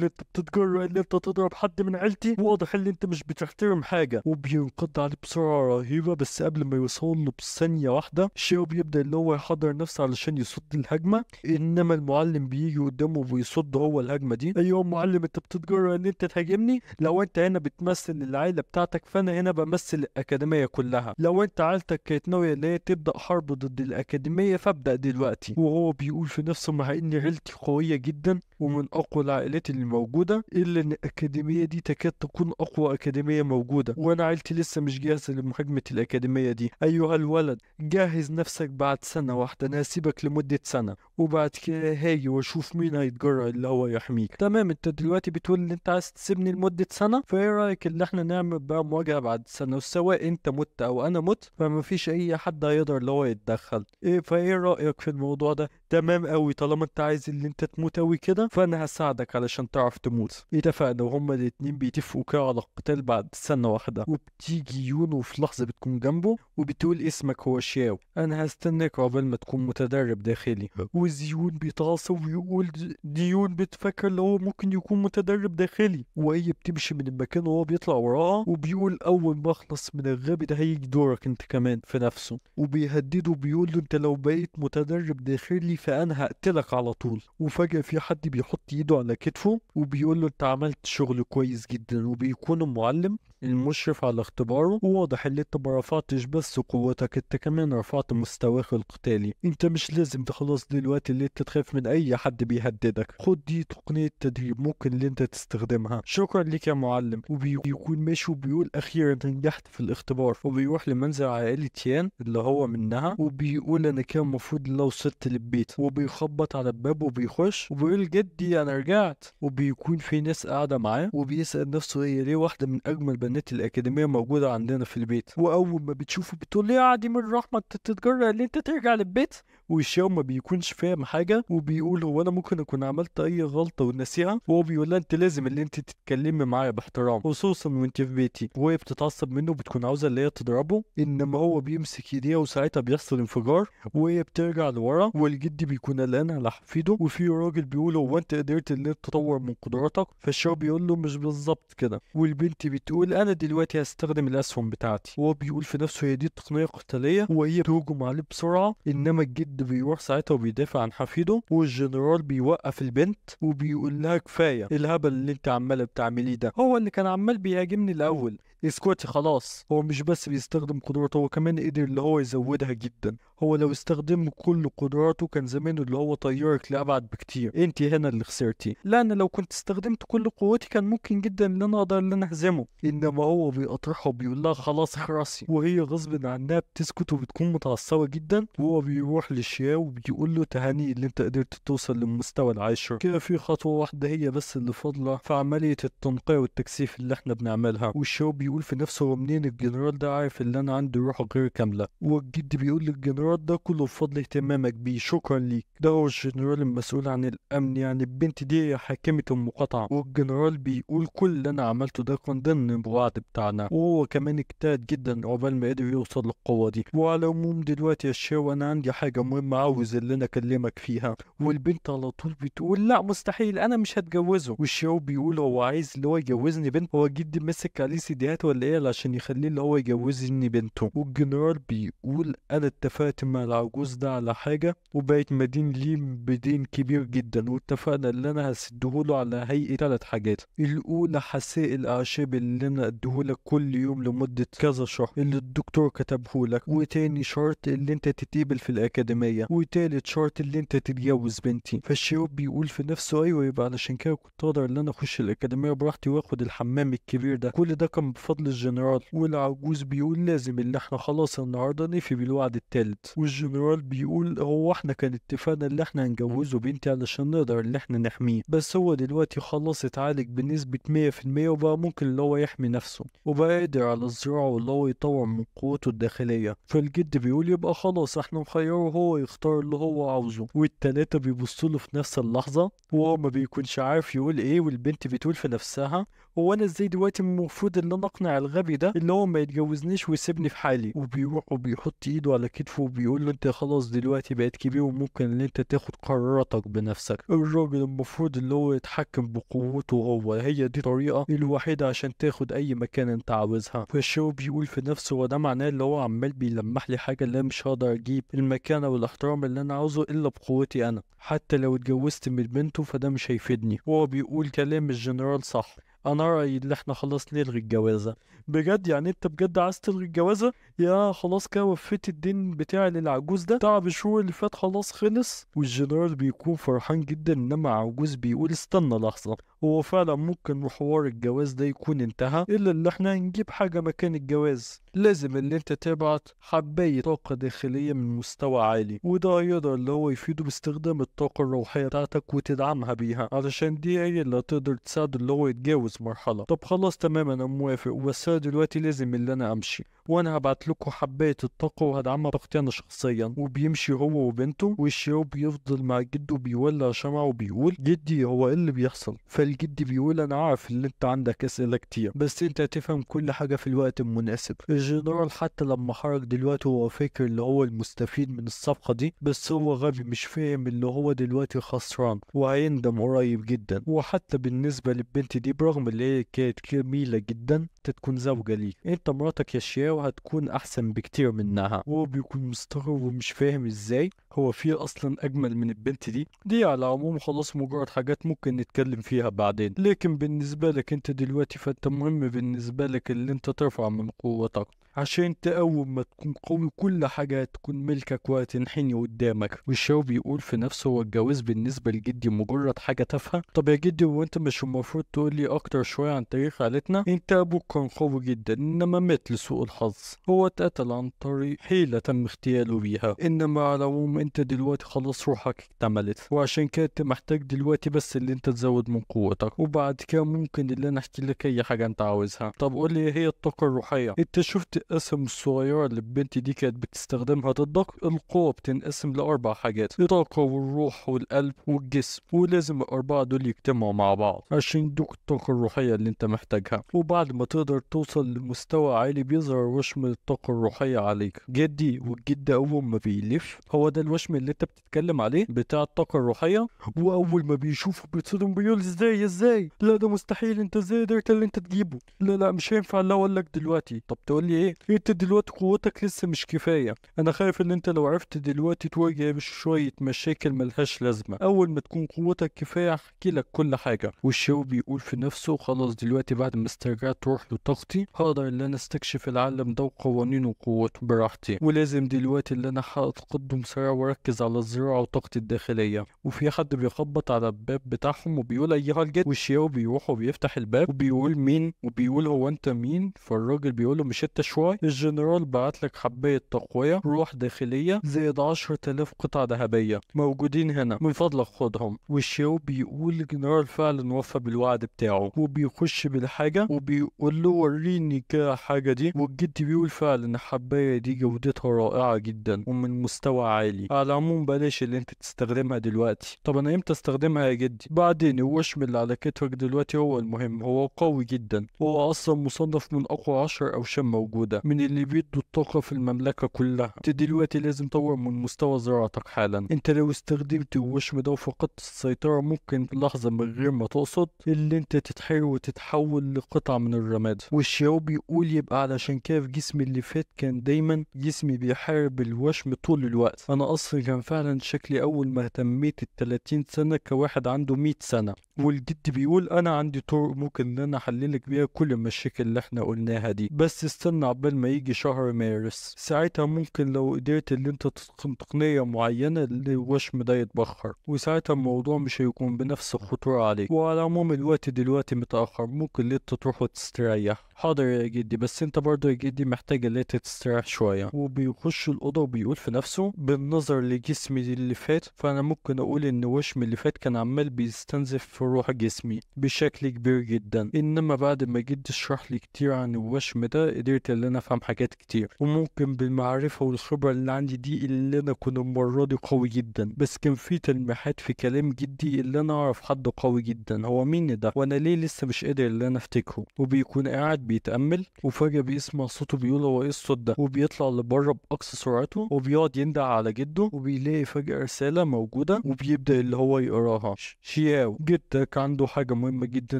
انت بتتجرأ ان انت تضرب حد من عيلتي، واضح ان انت مش بتحترم حاجة. وبينقض عليه بسرعة رهيبة، بس قبل ما يوصل له بثانيه واحدة شيو بيبدا اللي هو يحضر نفسه علشان يصد الهجمة، انما المعلم بيجي قدامه وبيصد هو الهجمة دي. ايوه معلم انت بتتجرأ ان انت تهاجمني؟ لو انت هنا بتمثل العيلة بتاعتك فانا هنا بمثل الاكاديمية كلها، لو انت عيلتك كانت ناوية اللي هي تبدا حرب ضد الاكاديمية فابدا دلوقتي. وهو بيقول في نفسه مع ان عيلتي قوية جدا ومن اقوى العائلات اللي موجودة، الا ان الاكاديمية دي تكاد تكون اقوى اكاديمية موجودة، وانا عيلتي لسه مش جاهزة لمهاجمة الاكاديمية دي. ايها الولد جهز نفسك بعد سنة واحدة، انا هسيبك لمدة سنة وبعد كده هاجي واشوف مين هيتجرأ اللي هو يحميك. تمام انت دلوقتي بتقول ان انت عايز تسيبني لمدة سنة، فايه رايك اللي احنا نعمل بقى مواجهة بعد سنة، وسواء انت مت او انا مت فما فيش اي حد هيقدر اللي هو يتدخل. ايه فايه رايك في الموضوع ده؟ تمام قوي، طالما انت عايز اللي انت تموت قوي كده كده فانا هساعدك علشان تعرف تموت. اتفقنا. وهما الاتنين بيتفقوا كده على القتال بعد سنة واحدة. وبتيجي يونو في لحظة بتكون جنبه وبتقول اسمك هو شياو، انا هستناك عقبال ما تكون متدرب داخلي. وزيون بيتعصب ويقول ديون بتفكر اللي هو ممكن يكون متدرب داخلي. وهي بتمشي من المكان وهو بيطلع وراها وبيقول اول ما اخلص من الغبي ده هيجي دورك انت كمان في نفسه. وبيهدده وبيقول له انت لو بقيت متدرب داخلي فانا هقتلك على طول. وفجأة في حد بيحط ايده على كتفه وبيقول له انت عملت شغل كويس جدا. وبيكون المعلم المشرف على اختباره، وواضح ان انت ما رفعتش بس قوتك، انت كمان رفعت مستواك القتالي. انت مش لازم تخلص دلوقتي اللي انت تخاف من اي حد بيهددك، خد دي تقنية تدريب ممكن اللي انت تستخدمها، شكرا لك يا معلم. وبيكون ماشي وبيقول اخيرا نجحت في الاختبار. وبيروح لمنزل عائلة يان اللي هو منها وبيقول انا كان المفروض لو وصلت للبيت. وبيخبط على الباب وبيخش وبيقول جدي انا رجعت. وبيكون في ناس قاعدة معاه وبيسأل نفسه هي ليه واحدة من اجمل بنات الأكاديمية موجودة عندنا في البيت. وأول ما بتشوفه بتقول ليه عادي من الرحمة أنت تتجرأ إن أنت ترجع للبيت. وشاو ما بيكونش فاهم حاجة وبيقول هو أنا ممكن أكون عملت أي غلطة وناسيها. وهو بيقول لها أنت لازم اللي أنت تتكلمي معايا باحترام خصوصا وأنت في بيتي. وهي بتتعصب منه وبتكون عاوزة اللي هي تضربه، إنما هو بيمسك إيديها وساعتها بيحصل انفجار وهي بترجع لورا. والجد بيكون قلقان على حفيده. وفي راجل بيقول هو أنت قدرت إن أنت تطور من قدراتك؟ فالشاو بيقول له مش بالظبط كده. والبنت بتقول انا دلوقتي هستخدم الاسهم بتاعتي. وهو بيقول في نفسه هي دي تقنية قتالية. وهي بتهجم عليه بسرعة، انما الجد بيروح ساعتها وبيدافع عن حفيده. والجنرال بيوقف البنت وبيقول لها كفاية الهبل اللي انت عماله بتعمليه ده، هو اللي كان عمال بيهاجمني الاول، اسكتي خلاص. هو مش بس بيستخدم قدراته، هو كمان قدر اللي هو يزودها جدا. هو لو استخدم كل قدراته كان زمانه اللي هو طيرك لابعد بكتير، انت هنا اللي خسرتي. لا انا لو كنت استخدمت كل قوتي كان ممكن جدا ان انا اقدر ان انا اهزمه. انما هو بيقطعها وبيقول لها خلاص اخرسي، وهي غصب عنها بتسكت وبتكون متعصبه جدا. وهو بيروح لشياو وبيقول له تهاني اللي انت قدرت توصل للمستوى العاشر، كده في خطوة واحدة هي بس اللي فاضلة في عملية التنقية والتكثيف اللي احنا بنعملها. والشياو بيقول في نفسه هو منين الجنرال ده عارف ان انا عندي روح غير كاملة؟ والجد بيقول للجنرال ده كله بفضل اهتمامك بيه، شكرا ليك. ده هو الجنرال المسؤول عن الامن، يعني البنت دي هي حاكمه المقاطعة. والجنرال بيقول كل اللي انا عملته ده كان ضمن الوعد بتاعنا، وهو كمان اجتهد جدا عقبال ما قدر يوصل للقوة دي. وعلى العموم دلوقتي يا شياو انا عندي حاجة مهمة عاوز اللي انا اكلمك فيها. والبنت على طول بتقول لا مستحيل انا مش هتجوزه. والشياو بيقول هو عايز اللي هو يجوزني بنت، هو جدي مسك عليه سيديهات ولا ايه عشان يخليه اللي هو يجوزني بنته؟ والجنرال بيقول انا اتفقت مع العجوز ده على حاجة وبقيت مدين ليه بدين كبير جدا، واتفقنا ان انا هسدهوله على هيئة 3 حاجات. الاولى حساء الاعشاب اللي انا اديهولك كل يوم لمدة كذا شهر اللي الدكتور كتبهولك، وتاني شرط اللي انت تتقبل في الاكاديمية، وتالت شرط اللي انت تتجوز بنتي. فالشيوب بيقول في نفسه ايوه يبقى علشان كده كنت اقدر ان انا اخش الاكاديمية براحتي واخد الحمام الكبير ده، كل ده كان بفضل الجنرال. والعجوز بيقول لازم اللي احنا خلاص النهارده نفي بالوعد التالت. والجنرال بيقول هو احنا كان اتفقنا اللي احنا هنجوزه بنتي علشان نقدر اللي احنا نحمية، بس هو دلوقتي خلاص اتعالج بنسبة 100% وبقى ممكن اللي هو يحمي نفسه وبقى قادر على الزراعة واللي هو يطور من قوته الداخلية. فالجد بيقول يبقى خلاص احنا نخيره وهو يختار اللي هو عاوزه. والتلاتة بيبصوا له في نفس اللحظة وهو ما بيكونش عارف يقول ايه. والبنت بتقول في نفسها هو انا ازاي دلوقتي المفروض ان انا اقنع الغبي ده اللي هو ما يتجوزنيش ويسيبني في حالي؟ وبيروح وبيحط ايده على كتفه وبيقول له انت خلاص دلوقتي بقيت كبير وممكن ان انت تاخد قراراتك بنفسك. الراجل المفروض اللي هو يتحكم بقوته هو، هي دي الطريقة الوحيدة عشان تاخد اي مكان انت عاوزها. فالشو بيقول في نفسه وده معناه اللي هو عمال بيلمح لي حاجة اللي مش هقدر اجيب المكانة والاحترام اللي انا عاوزه الا بقوتي انا، حتى لو اتجوزت من بنته فده مش هيفيدني. وهو بيقول كلام الجنرال صح، انا رايي اللي احنا خلاص نلغي الجوازه. بجد يعني انت بجد عايز تلغي الجوازه؟ يا خلاص كده وفيت الدين بتاعي للعجوز ده، تعب الشهور اللي فات خلاص خلص. والجنرال بيكون فرحان جدا، انما عجوز بيقول استنى لحظة، هو فعلا ممكن حوار الجواز ده يكون انتهى، الا اللي احنا هنجيب حاجة مكان الجواز. لازم اللي انت تبعت حبايه طاقة داخلية من مستوى عالي، وده يقدر اللي هو يفيده باستخدام الطاقة الروحية بتاعتك وتدعمها بيها، علشان دي هي اللي هتقدر تساعده اللي هو يتجاوز مرحلة. طب خلاص تمام انا موافق، بس دلوقتي لازم اللي انا امشي. وانا هبعت لكم حبايه الطاقة وهدعمها بطاقتي انا شخصيا. وبيمشي هو وبنته، والشياو بيفضل مع جده بيولع شمعة وبيقول جدي هو ايه اللي بيحصل؟ فالجد بيقول انا عارف ان انت عندك اسئلة كتير، بس انت هتفهم كل حاجة في الوقت المناسب. الجنرال حتى لما خرج دلوقتي هو فاكر اللي هو المستفيد من الصفقة دي، بس هو غبي مش فاهم اللي هو دلوقتي خسران وهيندم قريب جدا. وحتى بالنسبة للبنت دي برغم اللي هي كانت جميلة جدا تكون زوجه ليك، انت مراتك يا شياو هتكون احسن بكتير منها. وهو بيكون مستغرب ومش فاهم ازاي هو في اصلا اجمل من البنت دي. على العموم خلاص مجرد حاجات ممكن نتكلم فيها بعدين، لكن بالنسبة لك انت دلوقتي فانت مهم بالنسبة لك اللي انت ترفع من قوتك، عشان انت اول ما تكون قوي كل حاجة هتكون ملكك وهتنحني قدامك. والشاو بيقول في نفسه هو الجواز بالنسبة لجدي مجرد حاجة تافهة؟ طب يا جدي هو انت مش المفروض تقول لي اكتر شوية عن تاريخ عيلتنا؟ انت ابوك كان قوي جدا انما مات لسوء الحظ، هو اتقتل عن طريق حيله تم اغتياله بيها. انما على العموم انت دلوقتي خلاص روحك اكتملت، وعشان كده انت محتاج دلوقتي بس اللي انت تزود من قوتك، وبعد كده ممكن اللي انا احكي لك اي حاجة انت عاوزها. طب قول لي هي الطاقة الروحية، انت شفت القسم الصغيرة اللي البنت دي كانت بتستخدمها ضدك؟ القوة بتنقسم لأربع حاجات، الطاقة والروح والقلب والجسم، ولازم الأربعة دول يجتمعوا مع بعض عشان يدوك الطاقة الروحية اللي انت محتاجها. وبعد ما تقدر توصل لمستوى عالي بيظهر وشم الطاقة الروحية عليك. جدي والجد أول ما بيلف هو ده الوشم اللي انت بتتكلم عليه بتاع الطاقة الروحية، وأول ما بيشوفه بيتصدم بيقول ازاي ازاي، لا ده مستحيل، انت ازاي قدرت اللي انت تجيبه؟ لا لا مش هينفع، لا اقول لك دلوقتي. طب تقول لي ايه؟ انت دلوقتي قوتك لسه مش كفاية، انا خايف ان انت لو عرفت دلوقتي تواجه شوية مشاكل ملهاش لازمه، اول ما تكون قوتك كفاية احكي لك كل حاجة. والشاو بيقول في نفسه خلاص دلوقتي بعد ما استرجعت روح لطاقتي هقدر ان انا استكشف العالم ده وقوانينه وقوته براحتي، ولازم دلوقتي ان انا احقق تقدم سريع واركز على الزراعة وطاقتي الداخلية. وفي حد بيخبط على الباب بتاعهم وبيقول ايها الجد، والشاو بيروح وبيفتح الباب وبيقول مين؟ وبيقول هو انت مين؟ فالراجل بيقول له مش انت شوي؟ الجنرال بعت لك حبايه تقوية روح داخلية زائد 10,000 قطعه ذهبية موجودين هنا، من فضلك خدهم. والشاو بيقول الجنرال فعلا وفى بالوعد بتاعه، وبيخش بالحاجة وبيقول له وريني كده الحاجة دي. والجد بيقول فعلا الحبايه دي جودتها رائعة جدا ومن مستوى عالي، على العموم بلاش اللي انت تستخدمها دلوقتي. طب انا امتى استخدمها يا جدي؟ بعدين الوشم اللي على كتفك دلوقتي هو المهم، هو قوي جدا، هو اصلا مصنف من اقوى 10 اوشام موجودة من اللي بيدوا الطاقة في المملكة كلها. انت دلوقتي لازم تطور من مستوى زراعتك حالا، انت لو استخدمت الوشم ده وفقدت السيطرة ممكن في لحظة من غير ما تقصد اللي انت تتحرق وتتحول لقطعه من الرماد. والشاو بيقول يبقى علشان كده في جسمي اللي فات كان دايما جسمي بيحارب الوشم طول الوقت، انا اصلا كان فعلا شكلي اول ما اهتميت ال 30 سنة كواحد عنده 100 سنة. والجد بيقول انا عندي طرق ممكن ان انا احللك بيها كل المشاكل اللي احنا قلناها دي، بس استنى عقبال ما يجي شهر مارس، ساعتها ممكن لو قدرت ان انت تتقن تقنية معينة الوشم ده يتبخر، وساعتها الموضوع مش هيكون بنفس الخطورة عليك. وعلى العموم الوقت دلوقتي متأخر، ممكن انت تروح وتستريح. حاضر يا جدي، بس انت برضه يا جدي محتاج ان انت تستريح شوية. وبيخش الأوضة وبيقول في نفسه بالنظر لجسمي اللي فات فأنا ممكن أقول إن وشم اللي فات كان عمال بيستنزف في روح جسمي بشكل كبير جدا، إنما بعد ما جدي شرح لي كتير عن الوشم ده قدرت إن أنا أفهم حاجات كتير، وممكن بالمعرفة والخبرة اللي عندي دي اللي أنا كنت المرة دي قوي جدا. بس كان في تلميحات في كلام جدي اللي أنا أعرف حد قوي جدا، هو مين ده وأنا ليه لسه مش قادر اللي أنا أفتكره؟ وبيكون قاعد بيتأمل وفجأة بيسمع صوته بيقول هو إيه الصوت ده، وبيطلع لبره بأقصى سرعته وبيقعد يندع على جده، وبيلاقي فجأة رسالة موجودة وبيبدأ اللي هو يقراها. شياو جدك عنده حاجة مهمة جدا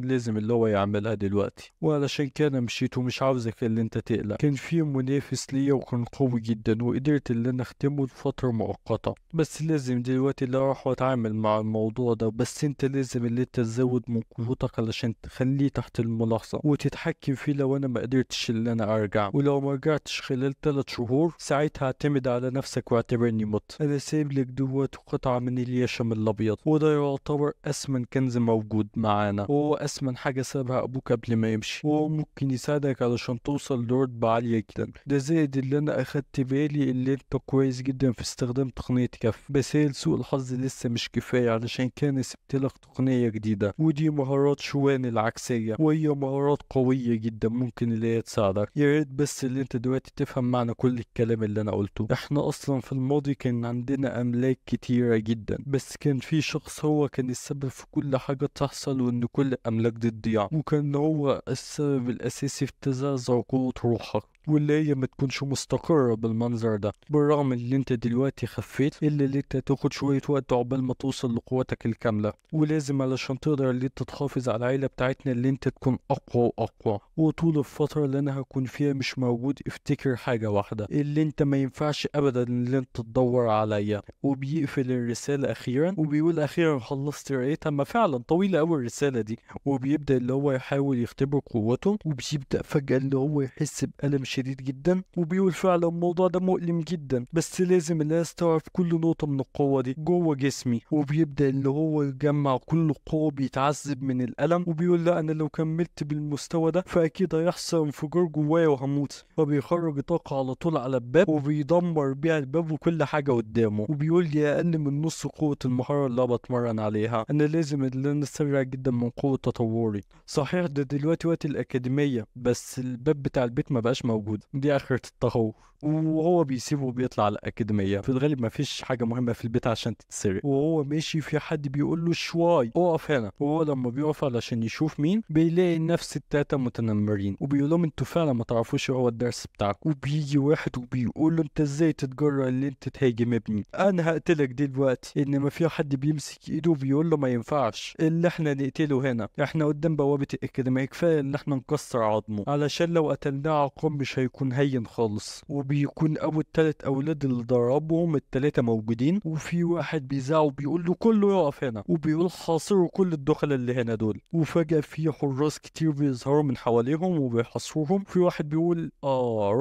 لازم اللي هو يعملها دلوقتي، وعلشان كده مشيت ومش عاوزك اللي انت تقلق. كان في منافس ليا وكان قوي جدا وقدرت اللي انا اختمه لفترة مؤقتة، بس لازم دلوقتي اللي اروح واتعامل مع الموضوع ده، بس انت لازم اللي انت تزود من قوتك علشان تخليه تحت الملاحظة وتتحكم فيه. لو انا ما قدرتش اللي انا ارجع، ولو ما رجعتش خلال 3 شهور ساعتها اعتمد على نفسك واعتبرني مت. انا سايب لك دلوقتي قطعة من اليشم الابيض، وده يعتبر اثمن كنز موجود معانا، وهو اثمن حاجة سابها ابوك قبل ما يمشي، وهو ممكن يساعدك علشان توصل لرتبة عالية جدا. ده زائد اللي انا اخدت بالي اللي انت كويس جدا في استخدام تقنية كف، بس هي لسوء الحظ لسه مش كفاية، علشان كان سبت لك تقنية جديدة، ودي مهارات شوان العكسية، وهي مهارات قوية جدا جدا ممكن اللي هي تساعدك. يا ريت بس اللي انت دلوقتي تفهم معنى كل الكلام اللي انا قلته. احنا اصلا في الماضي كان عندنا املاك كتيرة جدا، بس كان في شخص هو كان السبب في كل حاجة تحصل وان كل الاملاك دي تضيع، وكان هو السبب الاساسي في تزعزع قوة روحك واللي هي ما تكونش مستقرة بالمنظر ده. بالرغم اللي انت دلوقتي خفيت، الا اللي انت تاخد شوية وقت عقبال ما توصل لقوتك الكاملة، ولازم علشان تقدر اللي انت تحافظ على العيلة بتاعتنا اللي انت تكون اقوى واقوى. وطول الفترة اللي انا هكون فيها مش موجود افتكر حاجة واحدة، اللي انت ما ينفعش ابدا اللي انت تدور عليا. وبيقفل الرسالة اخيرا وبيقول اخيرا خلصت قرايتها، ما فعلا طويلة اوي الرسالة دي. وبيبدأ اللي هو يحاول يختبر قوته، وبيبدأ فجأة اللي هو يحس بألم شديد جدا، وبيقول فعلا الموضوع ده مؤلم جدا، بس لازم اللي استوعب كل نقطة من القوة دي جوه جسمي. وبيبدأ اللي هو يجمع كل قوة، بيتعذب من الألم، وبيقول لا انا لو كملت بالمستوى ده فأكيد هيحصل انفجار جوايا وهموت. فبيخرج طاقة على طول على الباب وبيدمر بيها الباب وكل حاجة قدامه، وبيقول لي أقل من نص قوة المهارة اللي أنا بتمرن عليها، أنا لازم اللي أنا أسرع جدا من قوة تطوري. صحيح ده دلوقتي وقت الأكاديمية، بس الباب بتاع البيت ما بقاش موجود، دي آخرة التخوف. وهو بيسيبه وبيطلع على الأكاديمية. في الغالب ما فيش حاجة مهمة في البيت عشان تتسرق. وهو ماشي في حد بيقول له شواي اقف هنا، وهو لما بيقف علشان يشوف مين بيلاقي نفس التلاتة متنمرين، وبيقول لهم انتوا فعلا ما تعرفوش هو الدرس بتاعكم. وبيجي واحد وبيقول له انت ازاي تتجرأ اللي انت تهاجم ابني، انا هقتلك دلوقتي. انما في حد بيمسك ايده وبيقول له ما ينفعش اللي احنا نقتله هنا، احنا قدام بوابة الأكاديمية، كفاية اللي احنا نكسر عظمه، علشان لو قتلناه عقاب مش هيكون هين خالص. وبيكون ابو التلات اولاد اللي ضربهم التلاتة موجودين، وفي واحد بيزعق وبيقول له كله يقف هنا، وبيقول حاصروا كل الدخل اللي هنا دول. وفجأة في حراس كتير بيظهروا من حواليهم وبيحاصروهم. في واحد بيقول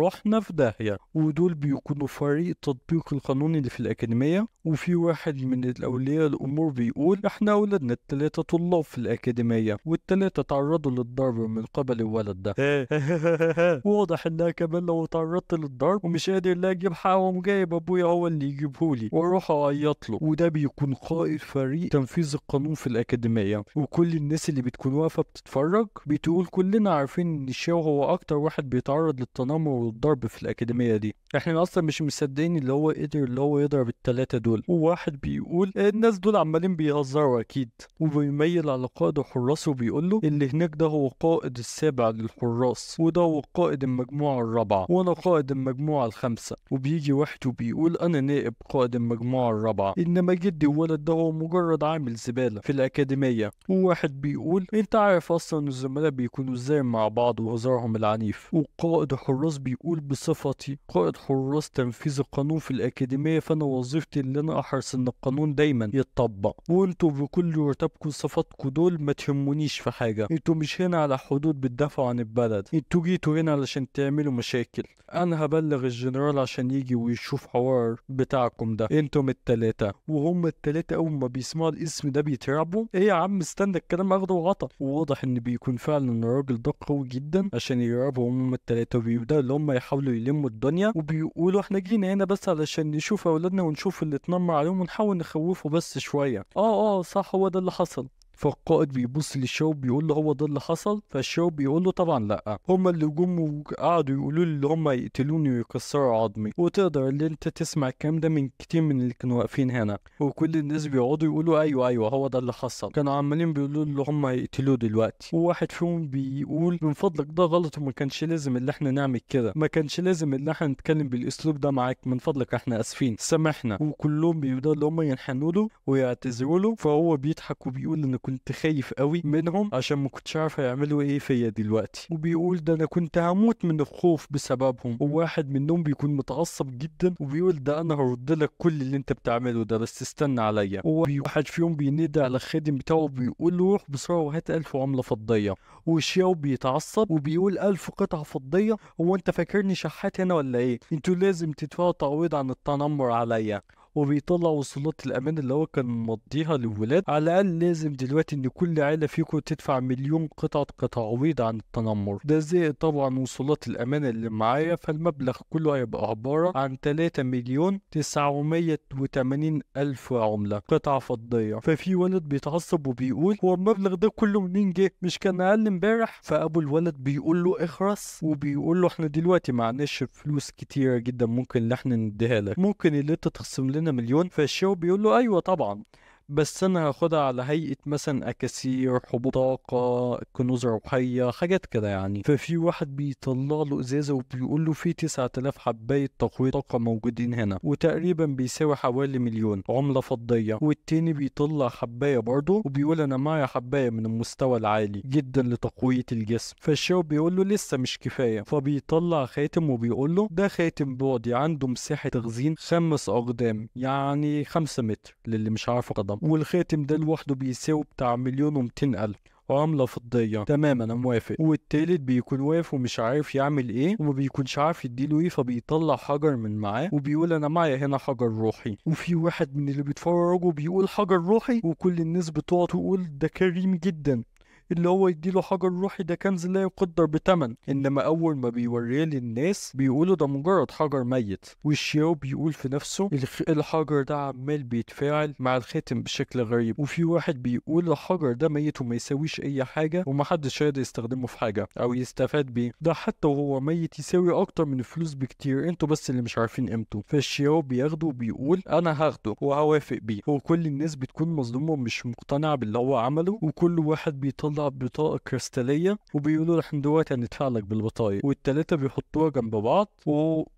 رحنا في داهية، ودول بيكونوا فريق تطبيق القانون اللي في الأكاديمية. وفي واحد من الأولياء الأمور بيقول احنا أولادنا التلاتة طلاب في الأكاديمية، والتلاتة تعرضوا للضرب من قبل الولد ده. واضح انها كمان لو تعرضت للضرب ومش قادر لا اجيب حقهم، جايب ابويا هو اللي يجيبهولي واروح اعيط له. وده بيكون قائد فريق تنفيذ القانون في الأكاديمية. وكل الناس اللي بتكون واقفة بتتفرج بتقول كلنا عارفين ان شاو هو اكتر واحد بيتعرض للتنمر والضرب في الأكاديمية دي، احنا اصلا مش مصدقين اللي هو قدر اللي هو يضرب التلاتة دول. وواحد بيقول الناس دول عمالين بيهزروا اكيد، وبيميل على قائد حراسة وبيقول له اللي هناك ده هو قائد السابع للحراس، وده هو قائد المجموعة الرابعة، وانا قائد المجموعة الخامسة. وبيجي واحد وبيقول انا نائب قائد المجموعة الرابعة، انما جدي الولد ده هو مجرد عامل زبالة في الأكاديمية. وواحد بيقول انت عارف اصلا الزملاء بيكونوا ازاي مع بعض وهزارهم العنيف. وقائد حراس بيقول بصفتي قائد حراس تنفيذ القانون في الأكاديمية، فانا وظيفتي اللي انا احرص ان القانون دايما يتطبق، وانتوا بكل رتبكم وصفاتكم دول ما تهمونيش في حاجة، انتوا مش هنا على حدود بتدافعوا عن البلد، انتوا جيتوا هنا علشان تعملوا مشاكل. انا هبلغ الجنرال عشان يجي ويشوف حوار بتاعكم ده، انتم التلاتة. وهم التلاتة اول ما بيسمعوا الاسم ده بيترعبوا، ايه يا عم استنى الكلام اخده وعطا. وواضح ان بيكون فعلا الراجل ده قوي جدا عشان يرعبوا هم التلاتة، وبيبداوا اللي هم يحاولوا يلموا الدنيا، وبيقولوا احنا جينا هنا بس علشان نشوف اولادنا ونشوف اللي اتنمر عليهم ونحاول نخوفه بس شوية. صح هو ده اللي حصل. فالقائد بيبص للشاو بيقول له هو ده اللي حصل؟ فالشاو بيقول له طبعا لا، هما اللي جم وقعدوا يقولوا لي اللي هما يقتلوني ويكسروا عظمي، وتقدر اللي انت تسمع الكلام ده من كتير من اللي كانوا واقفين هنا. وكل الناس بيقعدوا يقولوا ايوه هو ده اللي حصل، كانوا عمالين بيقولوا اللي هما هيقتلوه دلوقتي. وواحد فيهم بيقول من فضلك ده غلط وما كانش لازم اللي احنا نعمل كده، ما كانش لازم اللي احنا نتكلم بالاسلوب ده معاك، من فضلك احنا اسفين سامحنا. وكلهم بيبداوا اللي هما ينحنوا له ويعتذروا له. فهو بيضحك وبيقول ان كنت خايف قوي منهم عشان ما كنتش عارف هيعملوا ايه فيا دلوقتي، وبيقول ده انا كنت هموت من الخوف بسببهم. وواحد منهم بيكون متعصب جدا وبيقول ده انا هرد لك كل اللي انت بتعمله ده بس استنى عليا. وواحد فيهم بينادي على الخادم بتاعه وبيقول له روح بسرعة وهات 1000 عمله فضية. وشياو بيتعصب وبيقول 1000 قطعه فضية، هو انت فاكرني شحات هنا ولا ايه؟ انتوا لازم تدفعوا تعويض عن التنمر عليا. وبيطلع وصولات الامان اللي هو كان مضيها للولاد، على الاقل لازم دلوقتي ان كل عيله فيكم تدفع 1,000,000 قطعه كتعويض عن التنمر ده، زائد طبعا وصولات الامان اللي معايا، فالمبلغ كله هيبقى عبارة عن 3,980,000 عمله قطعه فضية. ففي ولد بيتعصب وبيقول هو المبلغ ده كله منين جه؟ مش كان اقل امبارح؟ فابو الولد بيقول له اخرس، وبيقول له احنا دلوقتي معناش فلوس كتيرة جدا ممكن اللي احنا نديها لك، ممكن اللي انت تخصم لنا 1,000,000. فالشيو بيقول له ايوه طبعا، بس انا هاخدها على هيئة مثلا اكاسير، حبوب طاقة، كنوز روحية، حاجات كده يعني. ففي واحد بيطلع له ازازة وبيقول له في 9000 حبايه تقوية طاقة موجودين هنا، وتقريبا بيساوي حوالي 1,000,000 عمله فضية. والتاني بيطلع حبايه برضه وبيقول انا معايا حبايه من المستوى العالي جدا لتقويه الجسم. فالشاو بيقول له لسه مش كفاية، فبيطلع خاتم وبيقول له ده خاتم بعدي عنده مساحة تخزين 5 اقدام، يعني 5 متر للي مش عارف قدم، والخاتم ده لوحده بيساوي بتاع 1,200,000 عملة فضية. تمام انا موافق. والتالت بيكون واقف ومش عارف يعمل ايه وما بيكونش عارف يديله ايه، فبيطلع حجر من معاه وبيقول انا معايا هنا حجر روحي. وفي واحد من اللي بيتفرجوا بيقول حجر روحي، وكل الناس بتقعد تقول ده كريم جدا اللي هو يديله حجر روحي، ده كنز لا يقدر بثمن. انما اول ما بيوريه للناس بيقولوا ده مجرد حجر ميت. والشياو بيقول في نفسه الحجر ده عمال بيتفاعل مع الخاتم بشكل غريب. وفي واحد بيقول الحجر ده ميت وما يساويش اي حاجة ومحدش هيقدر يستخدمه في حاجة او يستفاد بيه، ده حتى وهو ميت يساوي اكتر من الفلوس بكتير، انتوا بس اللي مش عارفين قيمته. فالشياو بياخده وبيقول انا هاخده وهوافق بيه، وكل الناس بتكون مظلومة ومش مقتنعة باللي هو عمله. وكل واحد بيطلع بطاقة كريستالية وبيقولوا احنا دلوقتي هندفع لك بالبطايق، والتلاتة بيحطوها جنب بعض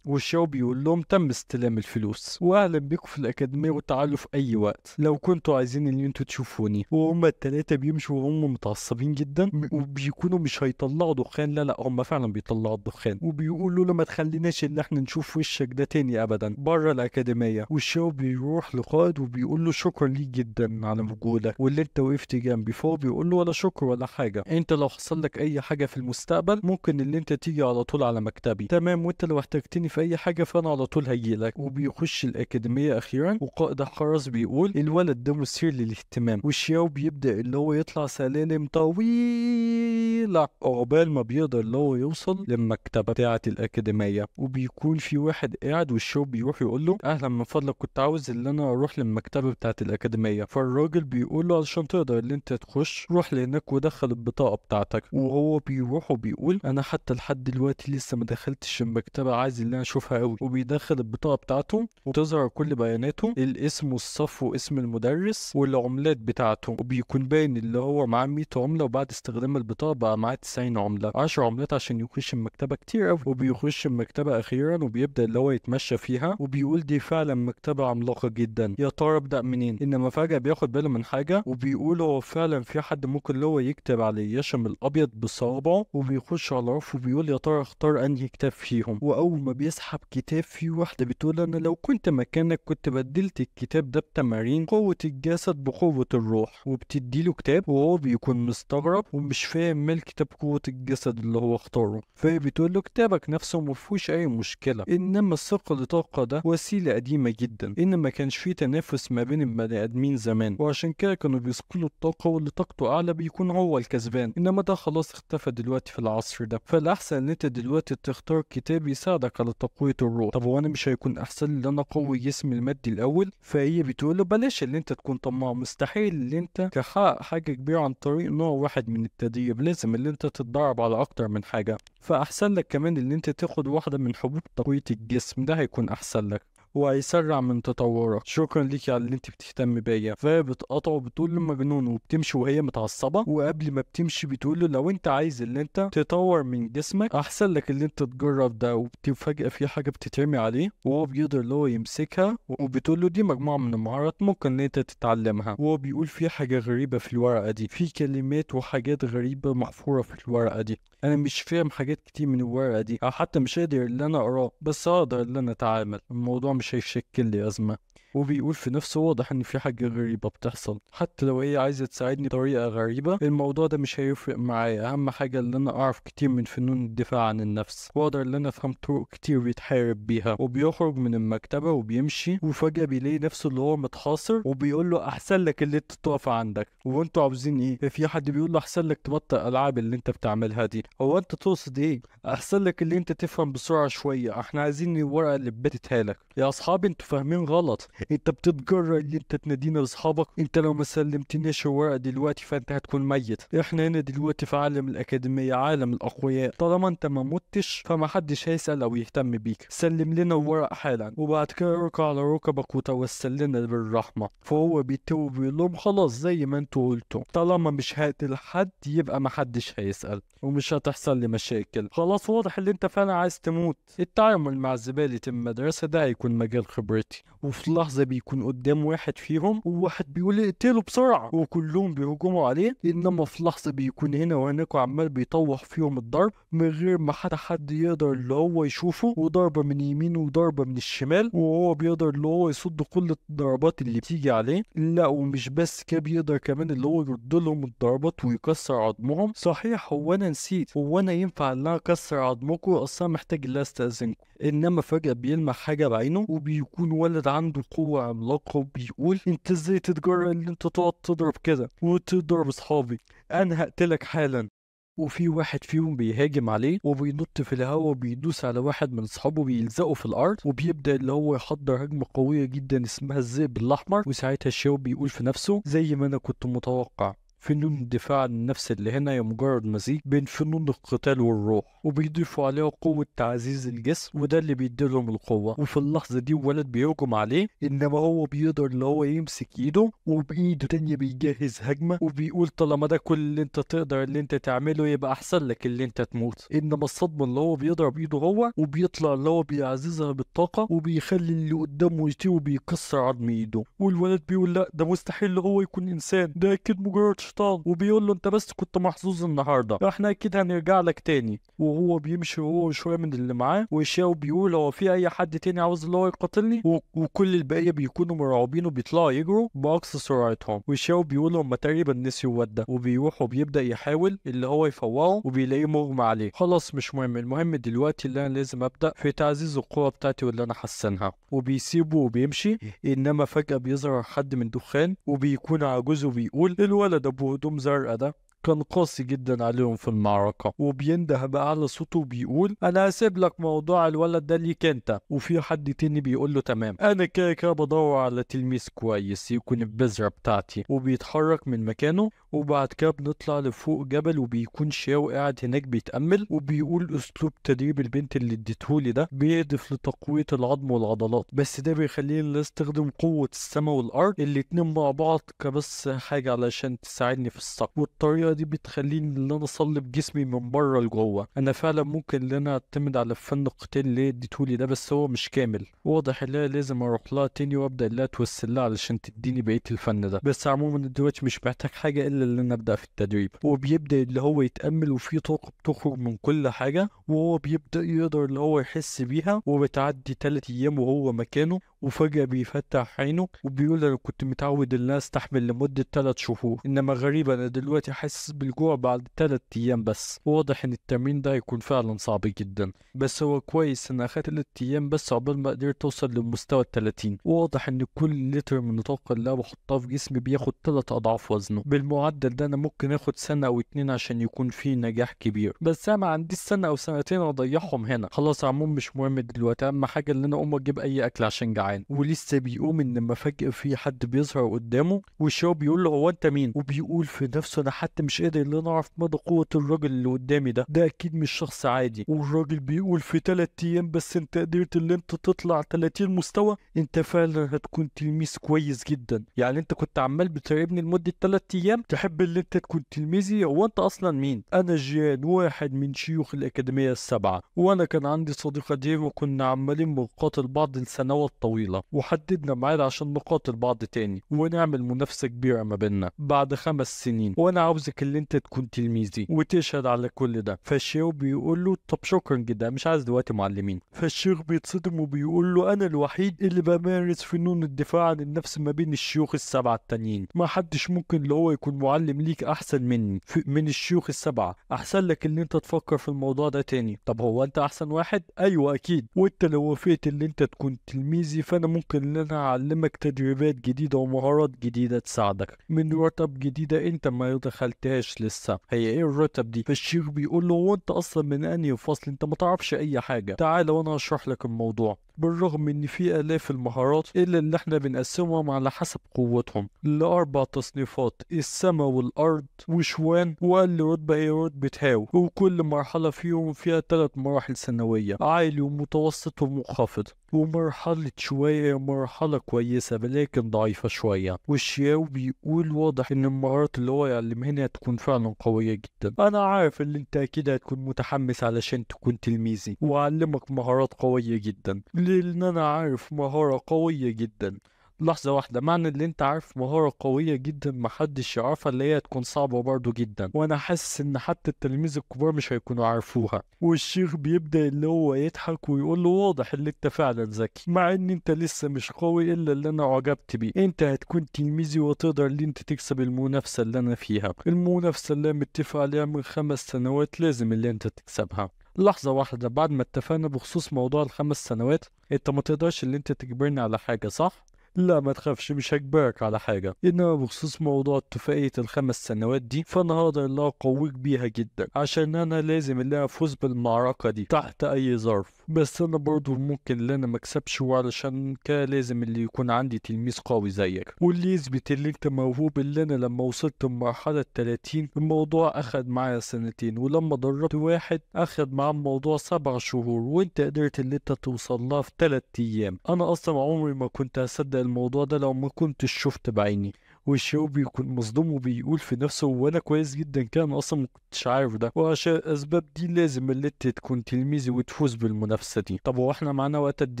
والشاو بيقول لهم تم استلام الفلوس، واهلا بيكم في الاكاديمية وتعالوا في اي وقت لو كنتوا عايزين ان انتوا تشوفوني. وهما التلاتة بيمشوا وهم متعصبين جدا وبيكونوا مش هيطلعوا دخان، لا لا هم فعلا بيطلعوا الدخان، وبيقولوا له ما تخليناش ان احنا نشوف وشك ده تاني ابدا بره الاكاديمية. والشاو بيروح لقائد وبيقول له شكرا ليك جدا على وجودك واللي انت وقفت جنبي. فهو بيقول له ولا شكر ولا حاجة، انت لو حصل لك اي حاجة في المستقبل ممكن اللي انت تيجي على طول على مكتبي، تمام، وانت لو احتجتني في اي حاجة فانا على طول هجيلك. وبيخش الاكاديمية اخيرا، وقائد الحرس بيقول الولد ده مثير للاهتمام. والشياو بيبدا اللي هو يطلع سلالم طويلة عقبال ما بيقدر اللي هو يوصل للمكتبه بتاعه الاكاديمية، وبيكون في واحد قاعد، والشياو بيروح يقول له اهلا من فضلك كنت عاوز اللي انا اروح للمكتبه بتاعه الاكاديمية. فالراجل بيقول له علشان تقدر اللي انت تخش روح لهناك ودخل البطاقة بتاعتك. وهو بيروح وبيقول انا حتى لحد دلوقتي لسه ما دخلتش المكتبة، عايز اللي انا اشوفها قوي. وبيدخل البطاقة بتاعته وتظهر كل بياناته، الاسم والصف واسم المدرس والعملات بتاعته، وبيكون باين اللي هو معاه 100 عمله، وبعد استخدام البطاقة بقى معاه 90 عمله، 10 عملات عشان يخش المكتبة كتير قوي. وبيخش المكتبة اخيرا وبيبدا اللي هو يتمشى فيها وبيقول دي فعلا مكتبه عملاقة جدا، يا ترى ابدا منين؟ انما فجاة بياخد باله من حاجة وبيقول هو فعلا في حد ممكن اللي هو يكتب عليه يشم الابيض بصوابعه. وبيخش على الرف وبيقول يا ترى اختار انهي كتاب فيهم. واول ما بيسحب كتاب في واحدة بتقول انا لو كنت مكانك كنت بدلت الكتاب ده بتمارين قوة الجسد بقوة الروح، وبتديله كتاب وهو بيكون مستغرب ومش فاهم مال كتاب قوة الجسد اللي هو اختاره. فهي بتقول له كتابك نفسه مفيهوش اي مشكلة، انما الثقل طاقة ده وسيلة قديمة جدا، ان ما كانش فيه تنافس ما بين البني ادمين زمان، وعشان كده كانوا بيثقلوا الطاقة واللي طاقته اعلى بيكون هو الكسبان، انما ده خلاص اختفى دلوقتي في العصر ده. فالاحسن ان انت دلوقتي تختار كتاب يساعدك على تقوية الروح. طب وانا مش هيكون احسن ان انا اقوي جسمي المادي الاول؟ فهي بتقول له بلاش اللي انت تكون طماع، مستحيل اللي انت تحقق حاجة كبيرة عن طريق نوع واحد من التدريب، لازم اللي انت تتدرب على اكتر من حاجة. فاحسن لك كمان اللي انت تاخد واحدة من حبوب تقوية الجسم، ده هيكون احسن لك وهيسرع من تطورك. شكرا ليكي على اللي انت بتهتمي بيا. فهي بتقطعه وبتقول له مجنون وبتمشي وهي متعصبه. وقبل ما بتمشي بتقول له لو انت عايز اللي انت تطور من جسمك احسن لك اللي انت تجرب ده. وبتفاجئ في حاجة بتترمي عليه وهو بيقدر اللي هو يمسكها، وبتقول له دي مجموعة من المهارات ممكن ان انت تتعلمها. وهو بيقول في حاجة غريبة في الورقة دي، في كلمات وحاجات غريبة محفورة في الورقة دي، انا مش فاهم حاجات كتير من الورقة دي، او حتى مش قادر اللي انا اقراه، بس اقدر اللي انا اتعامل، الموضوع مش هيشكل لي أزمة. وبيقول في نفسه واضح ان في حاجة غريبة بتحصل، حتى لو هي عايزه تساعدني بطريقة غريبة الموضوع ده مش هيفرق معايا، اهم حاجة ان انا اعرف كتير من فنون الدفاع عن النفس واقدر ان انا افهم طرق كتير بيتحارب بيها. وبيخرج من المكتبة وبيمشي، وفجاة بيلاقي نفسه اللي هو متحاصر، وبيقول له احسن لك اللي انت تقف عندك، وانتوا عاوزين ايه؟ في حد بيقول له احسن لك تبطل الالعاب اللي انت بتعملها دي، هو انت تقصد ايه؟ احسن لك اللي انت تفهم بسرعة شوية، احنا عايزين الورقة اللي بتتها لك. يا اصحابي انتوا فاهمين غلط، انت بتتجرأ اللي انت تنادينا لاصحابك، انت لو ما سلمتناش الورقة دلوقتي فانت هتكون ميت، احنا هنا دلوقتي في عالم الاكاديمية، عالم الاقوياء، طالما انت ما متش فما حدش هيسأل او يهتم بيك، سلم لنا الورق حالا وبعد كده اركع على ركبك وتوسل لنا بالرحمة. فهو بيتوب وبيقول لهم خلاص زي ما انتوا قلتوا، طالما مش هقتل حد يبقى ما حدش هيسأل ومش هتحصل لي مشاكل. خلاص واضح ان انت فعلا عايز تموت، التعامل مع زبالة المدرسة ده هيكون مجال خبرتي. وفي لحظة بيكون قدام واحد فيهم وواحد بيقول اقتله بسرعة، وكلهم بيهجموا عليه، انما في لحظة بيكون هنا وهناك وعمال بيطوح فيهم الضرب من غير ما حد يقدر اللي هو يشوفه، وضربة من يمين وضربة من الشمال، وهو بيقدر اللي هو يصد كل الضربات اللي بتيجي عليه. لا ومش بس كده، بيقدر كمان اللي هو يرد لهم الضربات ويكسر عظمهم. صحيح هو انا نسيت، هو انا ينفع ان انا اكسر عظمكم؟ اصلا محتاج ان استاذنكم. انما فجأة بيلمح حاجة بعينه، وبيكون ولد عنده قوة عملاقة، وبيقول انت ازاي تتجرأ ان انت تقعد تضرب كده وتضرب اصحابي، انا هقتلك حالا. وفي واحد فيهم بيهاجم عليه وبينط في الهواء وبيدوس على واحد من اصحابه بيلزقه في الارض، وبيبدا اللي هو يحضر هجمة قوية جدا اسمها الذئب الاحمر. وساعتها شياو بيقول في نفسه زي ما انا كنت متوقع، فنون الدفاع عن النفس اللي هنا هي مجرد مزيج بين فنون القتال والروح، وبيضيفوا عليها قوة تعزيز الجسم، وده اللي بيديلهم القوة. وفي اللحظة دي ولد بيهجم عليه، انما هو بيقدر اللي هو يمسك ايده، وبايده تانية بيجهز هجمة، وبيقول طالما ده كل اللي انت تقدر اللي انت تعمله يبقى احسن لك اللي انت تموت. انما الصدمة اللي هو بيضرب ايده هو، وبيطلع اللي هو بيعززها بالطاقة، وبيخلي اللي قدامه يطير وبيكسر عظم ايده. والولد بيقول لا ده مستحيل اللي هو يكون انسان، ده اكيد مجرد شيطان. وبيقول له انت بس كنت محظوظ النهارده، احنا اكيد هنرجع لك تاني. وهو بيمشي هو شوية من اللي معاه، وشاو بيقول هو في اي حد تاني عاوز اللي هو يقاتلني؟ وكل الباقية بيكونوا مرعوبين وبيطلعوا يجروا باقصى سرعتهم. وشاو بيقول هم تقريبا نسيوا الواد ده، وبيروح وبيبدا يحاول اللي هو يفوقه، وبيلاقيه مغمى عليه. خلاص مش مهم، المهم دلوقتي اللي انا لازم ابدا في تعزيز القوة بتاعتي واللي انا احسنها. وبيسيبه وبيمشي، انما فجاة بيظهر حد من دخان، وبيكون عجوز وبيقول الولد ابو هدوم زرقاء ده كان قاسي جدا عليهم في المعركة، وبينده بأعلى صوته وبيقول انا هسيب لك موضوع الولد ده ليك انت. وفي حد تاني بيقول له تمام، انا كده كده بدور على تلميذ كويس يكون البذرة بتاعتي. وبيتحرك من مكانه، وبعد كده بنطلع لفوق جبل، وبيكون شاو قاعد هناك بيتأمل، وبيقول اسلوب تدريب البنت اللي اديتهولي ده بيهدف لتقوية العظم والعضلات، بس ده بيخليني استخدم قوة السماء والارض الاتنين مع بعض كبس حاجة علشان تساعدني في الصقل، والطريقة دي بتخليني ان انا اصلب جسمي من بره لجوه. انا فعلا ممكن ان انا اعتمد على فن القتال اللي اديتهولي ده، بس هو مش كامل، واضح ان انا لازم اروح لها تاني وابدا ان انا اتوسل لها علشان تديني بقية الفن ده. بس عموما دلوقتي مش محتاج حاجة الا ان انا ابدا في التدريب. وبيبدا اللي هو يتامل، وفي طاقة بتخرج من كل حاجة، وهو بيبدا يقدر اللي هو يحس بيها. وبتعدي 3 ايام وهو مكانه، وفجأة بيفتح عينه وبيقول انا كنت متعود ان انا استحمل لمدة 3 شهور، انما غريبة انا دلوقتي حاسس بالجوع بعد 3 ايام بس. واضح ان التمرين ده هيكون فعلا صعب جدا، بس هو كويس ان اخدت 3 ايام بس عقبال ما قدرت اوصل للمستوى ال30. واضح ان كل لتر من الطاقة اللي انا بحطها في جسمي بياخد 3 اضعاف وزنه. بالمعدل ده انا ممكن اخد سنة او 2 عشان يكون فيه نجاح كبير، بس انا ما عنديش سنة او سنتين اضيعهم هنا. خلاص عموما مش مهم دلوقتي، اهم حاجة ان انا اقوم اجيب اي اكل عشان جعان. ولسه بيقوم ان فجأة في حد بيظهر قدامه، وشاو بيقول له هو انت مين؟ وبيقول في نفسه انا حتى مش قادر ان انا اعرف مدى قوة الراجل اللي قدامي ده، ده اكيد مش شخص عادي. والراجل بيقول في 3 ايام بس انت قدرت ان انت تطلع 30 مستوى، انت فعلا هتكون تلميذ كويس جدا. يعني انت كنت عمال بتراقبني لمدة 3 ايام، تحب ان انت تكون تلميذي؟ هو انت اصلا مين؟ انا جيان، واحد من شيوخ الاكاديمية ال7، وانا كان عندي صديقة دي وكنا عمالين بنقاتل بعض لسنوات طويلة. طويلة، وحددنا ميعاد عشان نقاتل بعض تاني ونعمل منافسة كبيرة ما بيننا بعد 5 سنين، وانا عاوزك اللي انت تكون تلميذي وتشهد على كل ده. فالشيخ بيقول له طب شكرا جدا، مش عايز دلوقتي معلمين. فالشيخ بيتصدم وبيقول له انا الوحيد اللي بمارس فنون الدفاع عن النفس ما بين الشيوخ ال7 التانيين، ما حدش ممكن اللي هو يكون معلم ليك احسن مني من الشيوخ ال7، احسن لك اللي انت تفكر في الموضوع ده تاني. طب هو انت احسن واحد؟ ايوه اكيد، وانت لو وافقت اللي انت تكون تلميذي فانا ممكن ان انا اعلمك تدريبات جديدة ومهارات جديدة تساعدك من رتب جديدة انت ما دخلتهاش لسه. هي ايه الرتب دي؟ فالشيخ بيقول له وانت اصلا من انهي فصل؟ انت ما تعرفش اي حاجة، تعال وانا هشرح لك الموضوع. بالرغم ان في الاف المهارات الا اللي احنا بنقسمهم على حسب قوتهم ل4 تصنيفات: السما والارض وشوان، واقل رتبه هي رتبه هاو، وكل مرحلة فيهم فيها 3 مراحل سنوية: عالي ومتوسط ومنخفض. ومرحلة شوية مرحلة كويسة ولكن ضعيفة شوية. والشياو بيقول واضح ان المهارات اللي هو يعلمها هتكون فعلا قوية جدا، انا عارف ان انت اكيد هتكون متحمس علشان تكون تلميذي واعلمك مهارات قوية جدا، لان انا عارف مهارة قوية جدا. لحظة واحدة، معنى اللي انت عارف مهارة قوية جدا محدش يعرفها اللي هي تكون صعبة برضو جدا، وانا حاسس ان حتى التلاميذ الكبار مش هيكونوا عارفوها. والشيخ بيبدأ اللي هو يضحك ويقول له واضح اللي انت فعلا ذكي، مع ان انت لسه مش قوي الا اللي انا اعجبت بيه، انت هتكون تلميذي وتقدر اللي انت تكسب المنافسة اللي انا فيها، المنافسة اللي متفق عليها من 5 سنوات لازم اللي انت تكسبها. لحظة واحدة، بعد ما اتفقنا بخصوص موضوع ال5 سنوات انت ما تقدرش اللي انت تجبرني على حاجة صح؟ لا ما تخافش مش هجبرك على حاجة، انما بخصوص موضوع اتفاقية ال5 سنوات دي فانا هقدر اللي اقويك بيها جدا، عشان انا لازم اللي افوز بالمعركة دي تحت اي ظرف، بس انا برضو ممكن اللي انا مكسبش، وعلشان كده لازم اللي يكون عندي تلميذ قوي زيك واللي يثبت اللي انت موهوب. اللي انا لما وصلت لمرحلة 30 الموضوع اخد معايا 2 سنين، ولما دربت واحد اخد معاه الموضوع 7 شهور، وانت قدرت اللي انت توصل لها في 3 ايام. انا اصلا عمري ما كنت هصدق الموضوع ده لو ما كنتش شفت بعيني. والشيو بيكون مصدوم وبيقول في نفسه وانا كويس جدا كان اصلا ما كنتش عارف ده، وعشان الاسباب دي لازم اللي انت تكون تلميذي وتفوز بالمنافسه دي. طب هو احنا معانا وقت قد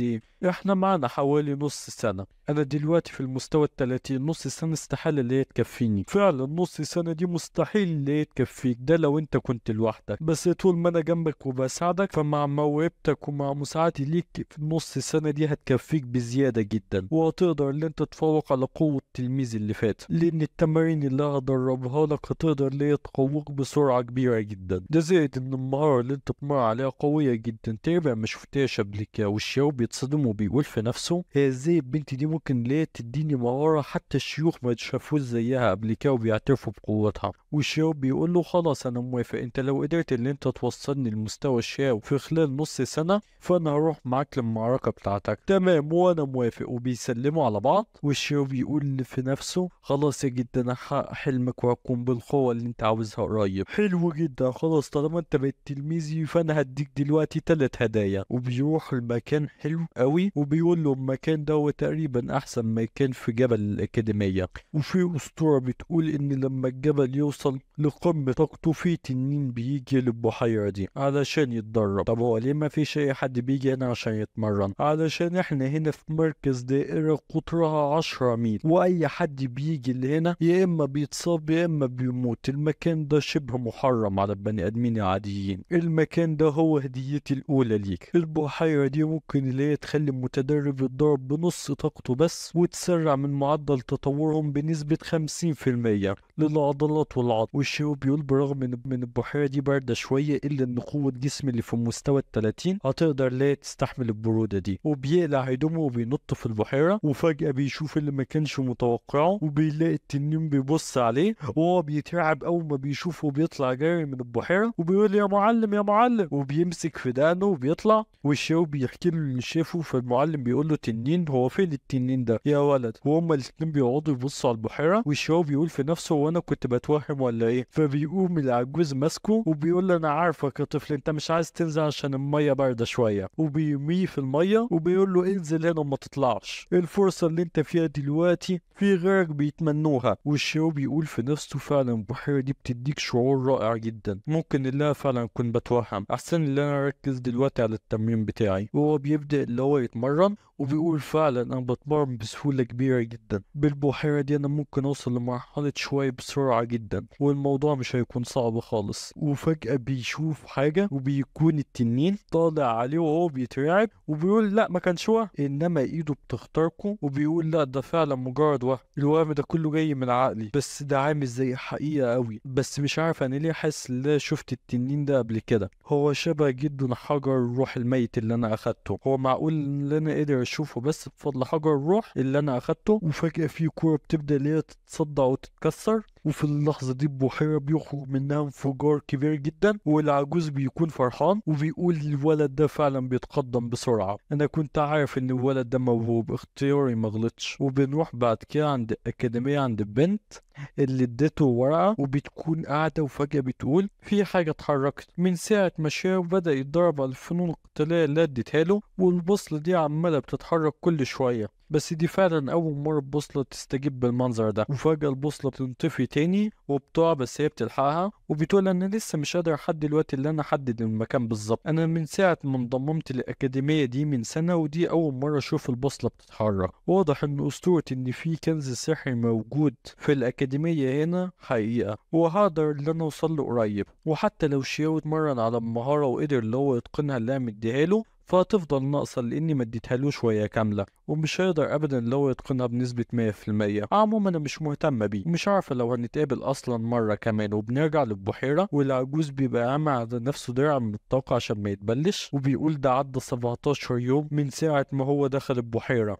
ايه؟ احنا معانا حوالي نص سنة، انا دلوقتي في المستوى ال30، نص سنة استحالة اللي هي تكفيني. فعلا نص سنة دي مستحيل اللي هي تكفيك، ده لو انت كنت لوحدك، بس طول ما انا جنبك وبساعدك فمع موهبتك ومع مساعدتي ليك في نص سنة دي هتكفيك بزيادة جدا، وهتقدر اللي انت تتفوق على قوة التلميذ اللي فات، لان التمارين اللي هدربها لك هتقدر اللي هي تقويك بسرعة كبيرة جدا. ده زائد ان المهارة اللي انت بتمر عليها قوية جدا تقريبا ما شفتهاش قبل كده. والشياو بيتصدم وبيقول في نفسه هي ازاي البنت دي ممكن ليه تديني مهارة حتى الشيوخ ما شافوش زيها قبل كده وبيعترفوا بقوتها. والشياو بيقول له خلاص انا موافق، انت لو قدرت ان انت توصلني لمستوى الشياو في خلال نص سنة فانا هروح معاك للمعركة بتاعتك. تمام وانا موافق. وبيسلموا على بعض. والشياو بيقول في نفسه خلاص يا جدا انا هحقق حلمك وهكون بالقوة اللي انت عاوزها قريب. حلو جدا، خلاص طالما انت بقيت تلميذي فانا هديك دلوقتي 3 هدايا. وبيروح المكان حلو قوي وبيقول له المكان ده هو تقريبا احسن مكان في جبل الاكاديمية، وفي اسطورة بتقول ان لما الجبل يوصل لقمة طاقته في تنين بيجي للبحيره دي علشان يتدرب. طب هو ليه ما فيش اي حد بيجي هنا عشان يتمرن؟ علشان احنا هنا في مركز دائرة قطرها 10 ميل، واي حد بيجي لهنا يا اما بيتصاب يا اما بيموت. المكان ده شبه محرم على البني ادمين العاديين. المكان ده هو هديتي الاولى ليك. البحيرة دي ممكن اللي هي تخلي المتدرب يتدرب بنص طاقته بس، وتسرع من معدل تطورهم بنسبة 50% للعضلات والعضل. والشيو بيقول برغم من البحيرة دي باردة شوية الا ان قوة جسمي اللي في مستوى ال30 هتقدر لا تستحمل البرودة دي. وبيقلع هدومه وبينط في البحيرة، وفجأة بيشوف اللي ما كانش متوقعه، وبيلاقي التنين بيبص عليه وهو بيترعب اول ما بيشوفه، وبيطلع جاري من البحيرة وبيقول يا معلم يا معلم، وبيمسك في دقنه وبيطلع. والشيو بيحكي له اللي شافه، فالمعلم بيقول له تنين؟ هو فين التنين ده يا ولد؟ وهما الاتنين بيقعدوا يبصوا على البحيرة. والشيو بيقول في نفسه هو انا كنت بتوهم ولا ايه؟ فبيقوم العجوز ماسكه وبيقول له انا عارفك يا طفل، انت مش عايز تنزل عشان المية باردة شوية، وبيرميه في المية وبيقول له انزل هنا وما تطلعش، الفرصة اللي انت فيها دلوقتي في غيرك بيتمنوها. والشياو بيقول في نفسه فعلا البحيرة دي بتديك شعور رائع جدا، ممكن اللي فعلا اكون بتوهم، احسن اللي انا اركز دلوقتي على التمرين بتاعي. وهو بيبدا اللي هو يتمرن وبيقول فعلا انا بتمرن بسهولة كبيرة جدا، بالبحيره دي انا ممكن اوصل لمرحلة شوية بسرعة جدا والموضوع مش هيكون صعب خالص. وفجاة بيشوف حاجة وبيكون التنين طالع عليه وهو بيترعب وبيقول لا ما كانش وهم، انما ايده بتخترقه وبيقول لا ده فعلا مجرد وهم، الوهم ده كله جاي من عقلي، بس ده عامل زي حقيقة قوي، بس مش عارف انا ليه حاسس ان شفت التنين ده قبل كده، هو شبه جدا حجر الروح الميت اللي انا اخدته، هو معقول ان انا قادر اشوفه بس بفضل حجر الروح اللي انا اخدته؟ وفجأة في كورة بتبدأ اللي هي تتصدع وتتكسر، وفي اللحظة دي البحيرة بيخرج منها انفجار كبير جدا، والعجوز بيكون فرحان وبيقول الولد ده فعلا بيتقدم بسرعة، انا كنت عارف ان الولد ده موهوب، اختياري ما غلطش. وبنروح بعد كده عند الأكاديمية عند البنت اللي اديته ورقة، وبتكون قاعدة وفجأة بتقول في حاجة اتحركت. من ساعة ما شاو بدأ يتدرب على الفنون القتالية اللي اديتها له، والبوصلة دي عمالة بتتحرك كل شوية، بس دي فعلا أول مرة البوصلة تستجيب بالمنظر ده. وفجأة البوصلة بتنطفي تاني وبتقع، بس هي بتلحقها وبتقول أنا لسه مش قادر لحد دلوقتي اللي أنا أحدد المكان بالظبط، أنا من ساعة ما انضممت للأكاديمية دي من سنة ودي أول مرة أشوف البوصلة بتتحرك. واضح إن أسطورة إن في كنز سحري موجود في الأكاديمية هنا حقيقة، وهقدر اللي أنا أوصل له قريب. وحتى لو شياو اتمرن على المهارة وقدر اللي هو يتقنها اللي أنا مديها له، فهتفضل ناقصة لاني ما اديتهالوش وهي كاملة، ومش هيقدر ابدا لو يتقنها بنسبة 100%. عموما انا مش مهتمة بيه، مش عارفة لو هنتقابل اصلا مرة كمان. وبنرجع للبحيرة، والعجوز بيبقى عامل على نفسه درع من الطاقة عشان ما يتبلش، وبيقول ده عدى 17 يوم من ساعة ما هو دخل البحيرة.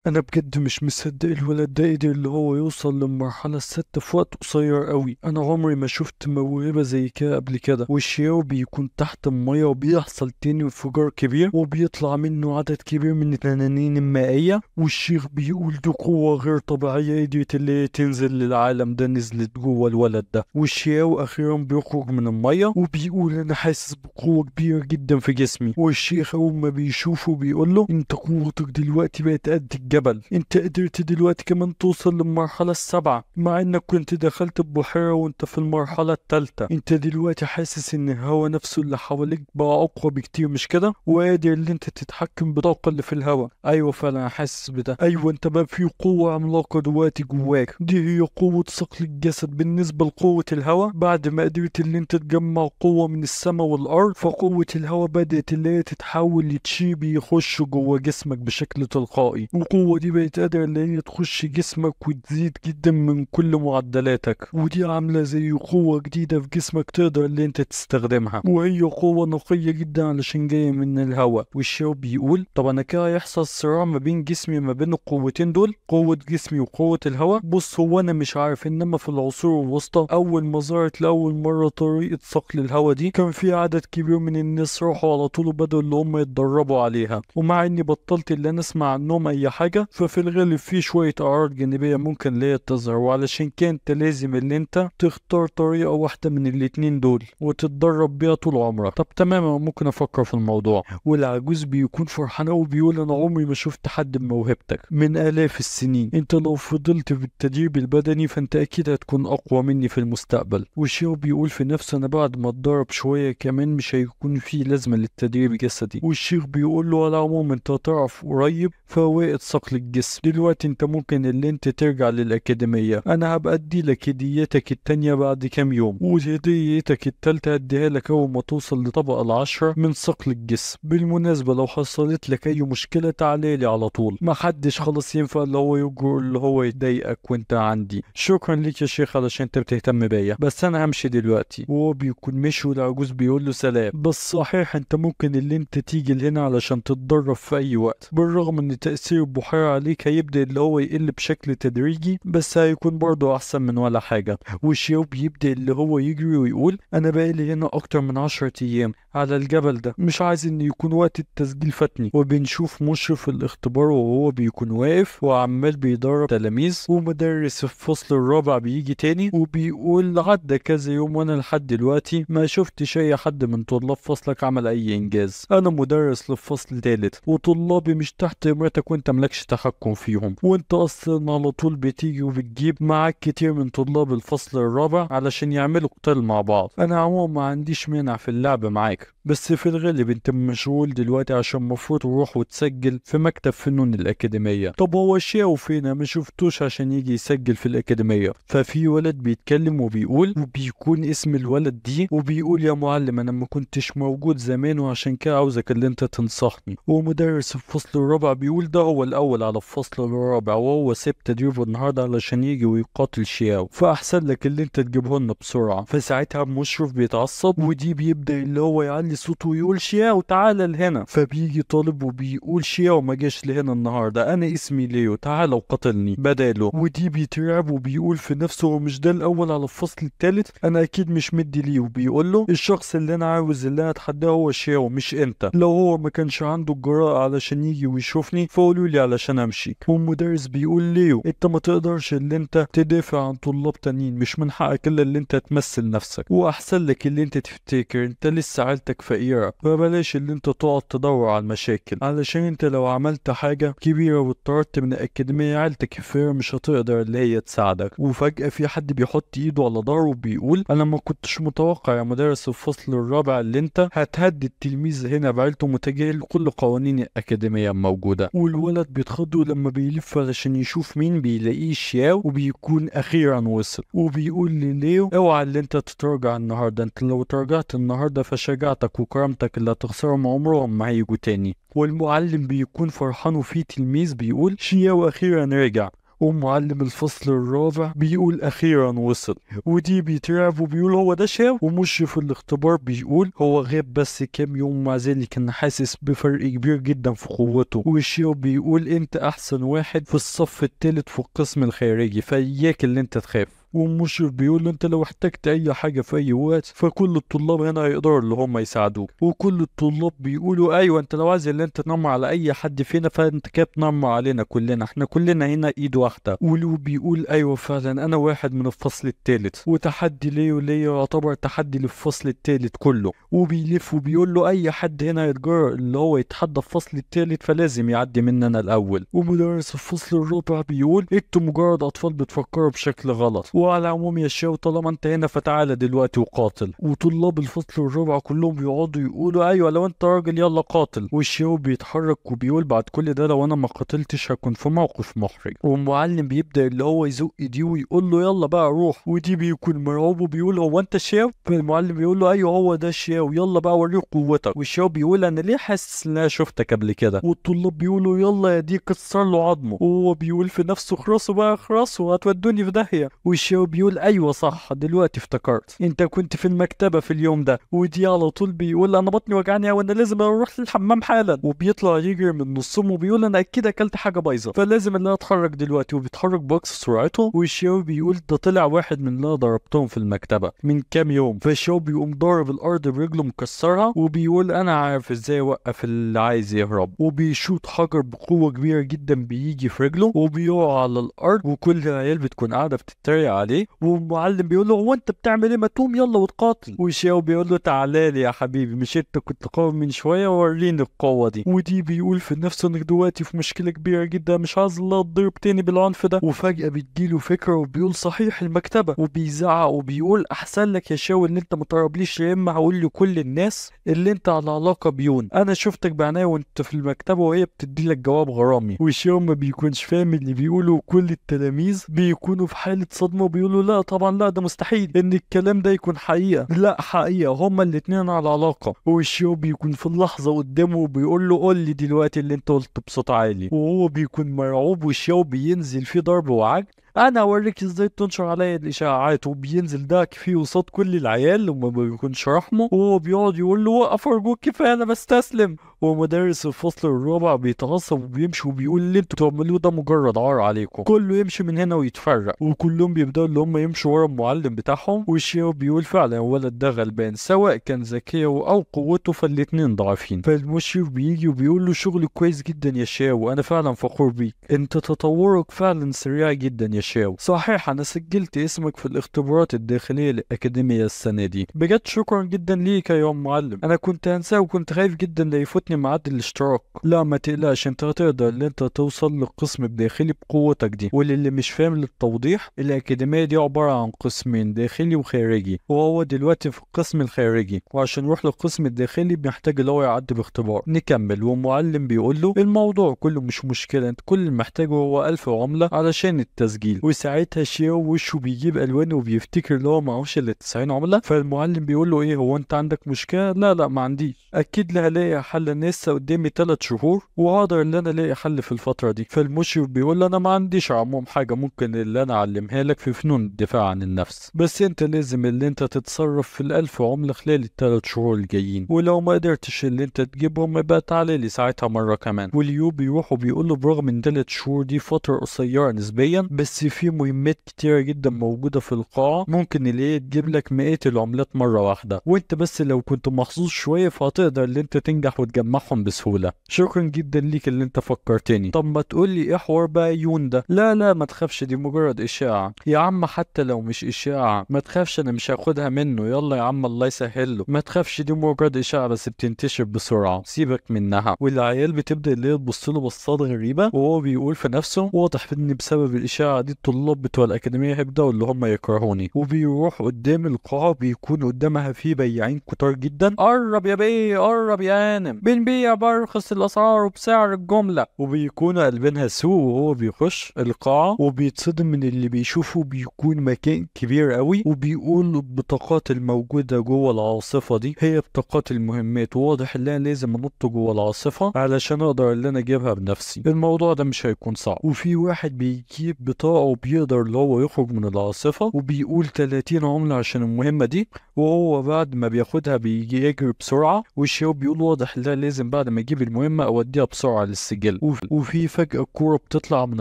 انا بجد مش مصدق الولد ده قدر اللي هو يوصل للمرحلة السادسة في وقت قصير قوي، انا عمري ما شفت موهبة زي كده قبل كده. والشياو بيكون تحت المية وبيحصل تاني انفجار كبير وبيطلع منه عدد كبير من التنانين المائية، والشيخ بيقول دي قوة غير طبيعية قدرت اللي تنزل للعالم ده، نزلت جوه الولد ده. والشياو اخيرا بيخرج من المية وبيقول انا حاسس بقوة كبيرة جدا في جسمي. والشيخ اول ما بيشوفه بيقول له انت قوتك دلوقتي بقت قد الجبل، انت قدرت دلوقتي كمان توصل للمرحلة السابعة مع انك كنت دخلت البحيرة وانت في المرحلة الثالثة، انت دلوقتي حاسس ان الهوا نفسه اللي حواليك بقى اقوى بكتير مش كده، وقادر ان انت تتحكم بالطاقة اللي في الهوا. ايوه فعلا حاسس بده، ايوه انت بقى في قوة عملاقة دلوقتي جواك، دي هي قوة ثقل الجسد بالنسبة لقوة الهوا. بعد ما قدرت ان انت تجمع قوة من السماء والارض، فقوة الهوا بدأت اللي هي تتحول لتشي بيخش جوه جسمك بشكل تلقائي، القوة دي بقت قادرة اللي هي تخش جسمك وتزيد جدا من كل معدلاتك، ودي عاملة زي قوة جديدة في جسمك تقدر اللي انت تستخدمها، وهي قوة نقية جدا علشان جاية من الهواء. والشياو بيقول طب انا كده هيحصل صراع ما بين جسمي ما بين القوتين دول، قوة جسمي وقوة الهواء. بص هو انا مش عارف، انما في العصور الوسطى اول ما ظهرت لاول مرة طريقة صقل الهواء دي كان في عدد كبير من الناس راحوا على طول وبدأوا اللي هم يتدربوا عليها، ومع اني بطلت اللي انا اسمع عنهم اي حاجة، ففي الغالب في شوية أعراض جانبية ممكن اللي هي تظهر، وعلشان كده انت لازم اللي انت تختار طريقة واحدة من الاتنين دول وتتدرب بيها طول عمرك. طب تمام ممكن أفكر في الموضوع. والعجوز بيكون فرحان وبيقول أنا عمري ما شفت حد بموهبتك من آلاف السنين، انت لو فضلت بالتدريب البدني فانت أكيد هتكون أقوى مني في المستقبل. والشياو بيقول في نفسه أنا بعد ما اتدرب شوية كمان مش هيكون في لازمة للتدريب الجسدي. والشيخ بيقول له على العموم انت هتعرف قريب فوائد صقل الجسم، دلوقتي انت ممكن اللي انت ترجع للأكاديمية، انا هبقى ادي لك هديتك التانية بعد كام يوم، وهديتك التالتة هديها لك اول ما توصل لطبقة 10 من صقل الجسم. بالمناسبة لو حصلت لك اي مشكلة تعالي لي على طول، محدش خلاص ينفع اللي هو يجرؤ اللي هو يضايقك وانت عندي. شكرا ليك يا شيخ علشان انت بتهتم بيا، بس انا همشي دلوقتي. وهو بيكون مشي والعجوز بيقول له سلام، بس صحيح انت ممكن اللي انت تيجي لهنا علشان تتدرب في اي وقت، بالرغم ان تأثير البحيرة البحيرة عليك هيبدأ اللي هو يقل بشكل تدريجي، بس هيكون برضه احسن من ولا حاجة. وشياو بيبدأ اللي هو يجري ويقول انا بقالي هنا اكتر من 10 ايام على الجبل ده، مش عايز ان يكون وقت التسجيل فاتني. وبنشوف مشرف الاختبار وهو بيكون واقف وعمال بيدرب تلاميذ، ومدرس الفصل الرابع بيجي تاني وبيقول عدى كذا يوم وانا لحد دلوقتي ما شفتش اي حد من طلاب فصلك عمل اي انجاز. انا مدرس للفصل الثالث وطلابي مش تحت امرتك وانت ملكش تحكم فيهم، وانت اصلا على طول بتيجي وبتجيب معاك كتير من طلاب الفصل الرابع علشان يعملوا قتال مع بعض. انا عموما ما عنديش مانع في اللعب معاك، بس في الغالب انت مشغول دلوقتي عشان مفروض تروح وتسجل في مكتب فنون الأكاديمية. طب هو شياو فينا ما شفتوش عشان يجي يسجل في الأكاديمية؟ ففي ولد بيتكلم وبيقول، وبيكون اسم الولد دي، وبيقول يا معلم انا ما كنتش موجود زمان وعشان كده عاوزك اللي انت تنصحني. ومدرس الفصل الرابع بيقول ده هو الاول على الفصل الرابع وهو ساب تدريبه النهارده علشان يجي ويقاتل شياو، فاحسن لك اللي انت تجيبه لنا بسرعة. فساعتها المشرف بيتعصب ودي بيبدا اللي هو يعلي صوته ويقول شياو تعالى لهنا. فبيجي طالب وبيقول شياو ما جاش لهنا النهارده، انا اسمي ليو، تعالى وقاتلني بداله. ودي بيترعب وبيقول في نفسه هو مش ده الاول على الفصل الثالث، انا اكيد مش مدي ليه. وبيقول له الشخص اللي انا عاوز اللي انا اتحداه هو شياو مش انت، لو هو ما كانش عنده الجراءة علشان يجي ويشوفني فقولوا لي علشان امشي. والمدرس بيقول ليو انت ما تقدرش اللي انت تدافع عن طلاب تانيين، مش من حقك الا اللي انت تمثل نفسك، واحسن لك اللي انت تفتكر انت لسه عيلتك فقيرة، فبلاش اللي انت تقعد تدور على المشاكل، علشان انت لو عملت حاجة كبيرة واتطردت من الأكاديمية عيلتك الفقيرة مش هتقدر اللي هي تساعدك. وفجأة في حد بيحط ايده على ظهره وبيقول انا ما كنتش متوقع يا مدرس الفصل الرابع اللي انت هتهدد التلميذ هنا بعيلته متجاهل كل قوانين الأكاديمية الموجودة. والولد بيتخض لما بيلف علشان يشوف مين بيلاقيه شياو، وبيكون اخيرا وصل. وبيقول لليو اوعى اللي انت تتراجع النهارده، انت لو تراجعت النهارده فشجاعتك وكرامتك اللي هتخسرهم عمرهم ما هيجوا تاني. والمعلم بيكون فرحان وفي تلميذ بيقول شياو اخيرا رجع. ومعلم الفصل الرابع بيقول اخيرا وصل. ودي بيترعب وبيقول هو ده شاو. ومشرف الاختبار بيقول هو غاب بس كام يوم مع ذلك كان حاسس بفرق كبير جدا في قوته. وشياو بيقول انت احسن واحد في الصف الثالث في القسم الخارجي، فاياك اللي انت تخاف. والمشرف بيقول له انت لو احتجت اي حاجة في اي وقت فكل الطلاب هنا هيقدروا اللي هم يساعدوك. وكل الطلاب بيقولوا ايوه انت لو عايز اللي انت تنمر على اي حد فينا فانت كده بتنمر علينا كلنا، احنا كلنا هنا ايد واحدة. ولو بيقول ايوه فعلا انا واحد من الفصل الثالث، وتحدي ليو ليا يعتبر تحدي للفصل الثالث كله. وبيلف وبيقول له اي حد هنا يتجرأ اللي هو يتحدى الفصل الثالث فلازم يعدي مننا الاول. ومدرس الفصل الرابع بيقول انتوا مجرد اطفال بتفكروا بشكل غلط، وعلى العموم يا شياو طالما انت هنا فتعالى دلوقتي وقاتل. وطلاب الفصل الرابع كلهم بيقعدوا يقولوا ايوه لو انت راجل يلا قاتل. والشياو بيتحرك وبيقول بعد كل ده لو انا ما قاتلتش هكون في موقف محرج. والمعلم بيبدا اللي هو يزق دي ويقول له يلا بقى روح. ودي بيكون مرعوب وبيقول هو انت شياو؟ فالمعلم بيقول له ايوه هو ده شياو، يلا بقى وريه قوتك. والشياو بيقول انا ليه حاسس ان انا شفتك قبل كده؟ والطلاب بيقولوا يلا يا دي كسر له عظمه. وهو بيقول في نفسه خرسوا بقى خرسوا هتودوني في داهية. والشياو بيقول ايوه صح دلوقتي افتكرت انت كنت في المكتبة في اليوم ده. ودي على طول بيقول انا بطني وجعاني وانا لازم اروح للحمام حالا. وبيطلع يجري من نصهم وبيقول انا اكيد اكلت حاجة بايظة فلازم ان انا اتحرك دلوقتي. وبيتحرك باقصى سرعته. والشياو بيقول ده طلع واحد من اللي انا ضربتهم في المكتبة من كام يوم. فالشياو بيقوم ضارب الارض برجله مكسرها وبيقول انا عارف ازاي اوقف اللي عايز يهرب. وبيشوط حجر بقوة كبيرة جدا بيجي في رجله وبيقع على الارض، وكل العيال بتكون قاعدة بتتريق عليه. والمعلم بيقول له هو انت بتعمل ايه؟ ما تقوم يلا وتقاتل. وشياو بيقول له تعالى لي يا حبيبي، مش انت كنت قوي من شوية؟ وريني القوة دي. ودي بيقول في نفسه انك دلوقتي في مشكلة كبيرة جدا، مش عايز الله تضرب تاني بالعنف ده. وفجاة بتجيله فكرة وبيقول صحيح المكتبة، وبيزعق وبيقول احسن لك يا شاو ان انت ما تقربليش، يا اما هقول لكل الناس اللي انت على علاقة بيون، انا شفتك بعناية وانت في المكتبة وهي بتدي لك جواب غرامي. وشاو ما بيكونش فاهم اللي بيقوله، كل التلاميذ بيكونوا في حاله صدمة وبيقولوا لا طبعا لا ده مستحيل ان الكلام ده يكون حقيقة، لا حقيقة هما الاتنين على علاقة. وشياو بيكون في اللحظة قدامه وبيقول له قول لي دلوقتي اللي انت قلته بصوت عالي، وهو بيكون مرعوب. وشياو بينزل فيه ضرب وعجل انا اوريك ازاي تنشر عليا الاشاعات. وبينزل دعك فيه قصاد كل العيال وما بيكونش رحمه، وهو بيقعد يقول له وقف ارجوك كفاية انا بستسلم. ومدرس الفصل الرابع بيتعصب وبيمشي وبيقول اللي انتوا بتعملوه ده مجرد عار عليكم، كله يمشي من هنا ويتفرق. وكلهم بيبداوا اللي هم يمشوا ورا المعلم بتاعهم. والشيو بيقول فعلا الولد ده غلبان، سواء كان ذكية او قوته فالاتنين ضعيفين. فالمشرف بيجي وبيقول له شغل كويس جدا يا شاو، انا فعلا فخور بيك، انت تطورك فعلا سريع جدا يا شاو، صحيح انا سجلت اسمك في الاختبارات الداخلية للاكاديميه السنة دي، بجد شكرا جدا ليك يا معلم، انا كنت هنساه وكنت خايف جدا لا يفوتني ميعاد الاشتراك. لا ما تقلقش، انت هتقدر ان انت توصل للقسم الداخلي بقوتك دي. وللي مش فاهم للتوضيح، الاكاديمية دي عبارة عن قسمين، داخلي وخارجي، وهو دلوقتي في القسم الخارجي، وعشان نروح للقسم الداخلي بنحتاج اللي هو يعدي باختبار. نكمل. ومعلم بيقول له الموضوع كله مش مشكلة، انت كل اللي محتاجه هو 1000 عمله علشان التسجيل. وساعتها شيو وشه بيجيب الوان وبيفتكر اللي هو معهوش الا 90 عمله. فالمعلم بيقول له ايه هو انت عندك مشكلة؟ لا لا ما عنديش، اكيد لا هلاقي حل، انا لسه قدامي 3 شهور وهقدر ان انا الاقي حل في الفترة دي. فالمشرف بيقول له انا ما عنديش عموم حاجة ممكن اللي انا اعلمها لك في فنون الدفاع عن النفس، بس انت لازم اللي انت تتصرف في ال1000 عمله خلال ال3 شهور الجايين، ولو ما قدرتش اللي انت تجيبهم يبقى تعالى لي ساعتها مرة كمان. واليو بيروح وبيقول له برغم ان 3 شهور دي فترة قصيرة نسبيا، بس في مهمات كتيرة جدا موجودة في القاعة ممكن اللي هي تجيب لك مئات العملات مرة واحدة، وانت بس لو كنت محظوظ شوية فهتقدر اللي انت تنجح وتجمعهم بسهولة. شكرا جدا ليك اللي انت فكرتني. طب ما تقول لي ايه حوار بقى يون ده؟ لا لا ما تخافش، دي مجرد اشاعة يا عم، حتى لو مش اشاعة ما تخافش انا مش هاخدها منه، يلا يا عم الله يسهل له، ما تخافش دي مجرد اشاعة بس بتنتشر بسرعة، سيبك منها. والعيال بتبدا اللي هي تبص له بصات غريبة، وهو بيقول في نفسه واضح ان بسبب الاشاعة دي الطلاب بتوع الاكاديمية هيبداوا اللي هم يكرهوني. وبيروح قدام القاعة، بيكون قدامها في بياعين كتار جدا، قرب يا بيه قرب يا هانم، بنبيع بارخص الاسعار وبسعر الجملة. وبيكونوا قلبينها سوق. وهو بيخش القاعة وبيتصدم من اللي بيشوفه، بيكون مكان كبير قوي، وبيقول البطاقات الموجودة جوه العاصفة دي هي بطاقات المهمات، وواضح ان انا لازم انط جوه العاصفة علشان اقدر اللي انا اجيبها بنفسي، الموضوع ده مش هيكون صعب. وفي واحد بيجيب بطاقة وبيقدر اللي هو يخرج من العاصفة، وبيقول 30 عمله عشان المهمة دي، وهو بعد ما بياخدها بيجي يجري بسرعة. والشيو بيقول واضح لا لازم بعد ما اجيب المهمة اوديها بسرعة للسجل. وفي فجاة الكورة بتطلع من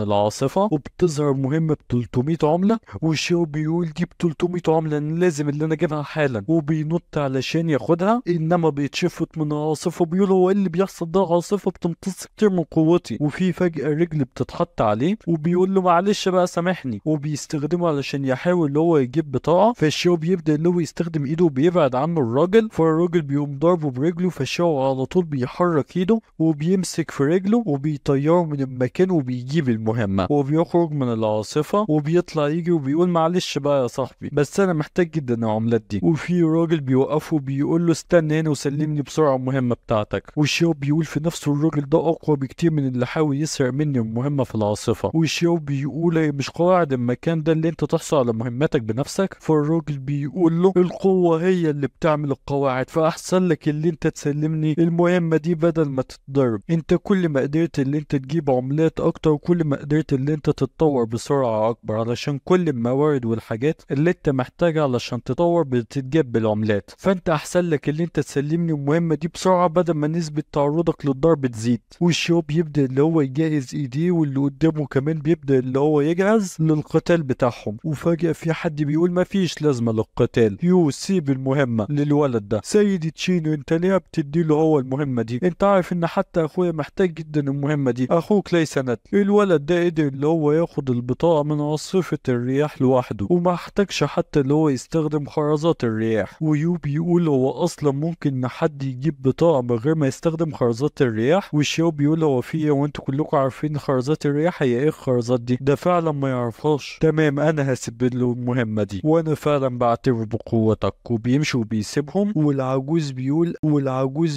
العاصفة وبتظهر مهمة ب 300 عمله، والشيو بيقول دي ب 300 عمله لازم اللي انا اجيبها حالا، وبينط علشان ياخدها، انما بيتشفط من العاصفة وبيقول هو ايه اللي بيحصل ده، عاصفة بتمتص كتير من قوتي. وفي فجاة رجل بتتحط عليه وبيقول له معلش بقى سامحني، وبيستخدمه علشان يحاول اللي هو يجيب بطاقة. فالشيو بيبدا اللي هو يستخدم ايده وبيبعد عنه الراجل، فالراجل بيقوم ضربه برجله، فالشيو على طول بيحرك ايده وبيمسك في رجله وبيطيره من المكان وبيجيب المهمة، وبيخرج من العاصفة وبيطلع يجري وبيقول معلش بقى يا صاحبي بس انا محتاج جدا العملات دي. وفي راجل بيوقفه وبيقول له استنى هنا وسلمني بسرعة المهمة بتاعتك. والشيو بيقول في نفسه الراجل ده اقوى بكتير من اللي حاول يسرق مني المهمة في العاصفة. والشيو بيقول هي مش قواعد المكان ده اللي انت تحصل على مهمتك بنفسك. فالراجل بيقول له القوة هي اللي بتعمل القواعد، فاحسن لك اللي انت تسلمني المهمة دي بدل ما تتضرب. انت كل ما قدرت اللي انت تجيب عملات اكتر كل ما قدرت اللي انت تتطور بسرعة اكبر، علشان كل الموارد والحاجات اللي انت محتاجها علشان تطور بتتجاب بالعملات، فانت احسن لك اللي انت تسلمني المهمة دي بسرعة بدل ما نسبه تعرضك للضرب تزيد. والشيو بيبدا اللي هو يجهز ايديه، واللي قدامه كمان بيبدا اللي هو يجهز للقتال بتاعهم. وفجاة في حد بيقول مفيش لازمه للقتال، يو سيب المهمة للولد ده. سيدي تشينو انت ليه بتديله هو المهمة دي؟ انت عارف ان حتى اخويا محتاج جدا المهمة دي، اخوك ليس ندل. الولد ده قدر اللي هو ياخد البطاقة من عاصفة الرياح لوحده، وما احتاجش حتى اللي هو يستخدم خرزات الرياح. ويو بيقول هو اصلا ممكن ان حد يجيب بطاقة من غير ما يستخدم خرزات الرياح؟ والشيو بيقول هو في ايه وانتوا كلكم عارفين خرزات الرياح هي ايه الخرزات دي؟ ده فعلا ما يعرفهاش. تمام انا هسيب له المهمة دي وانا فعلا بعترف بقوتك. وبيمشي وبيسيبهم. والعجوز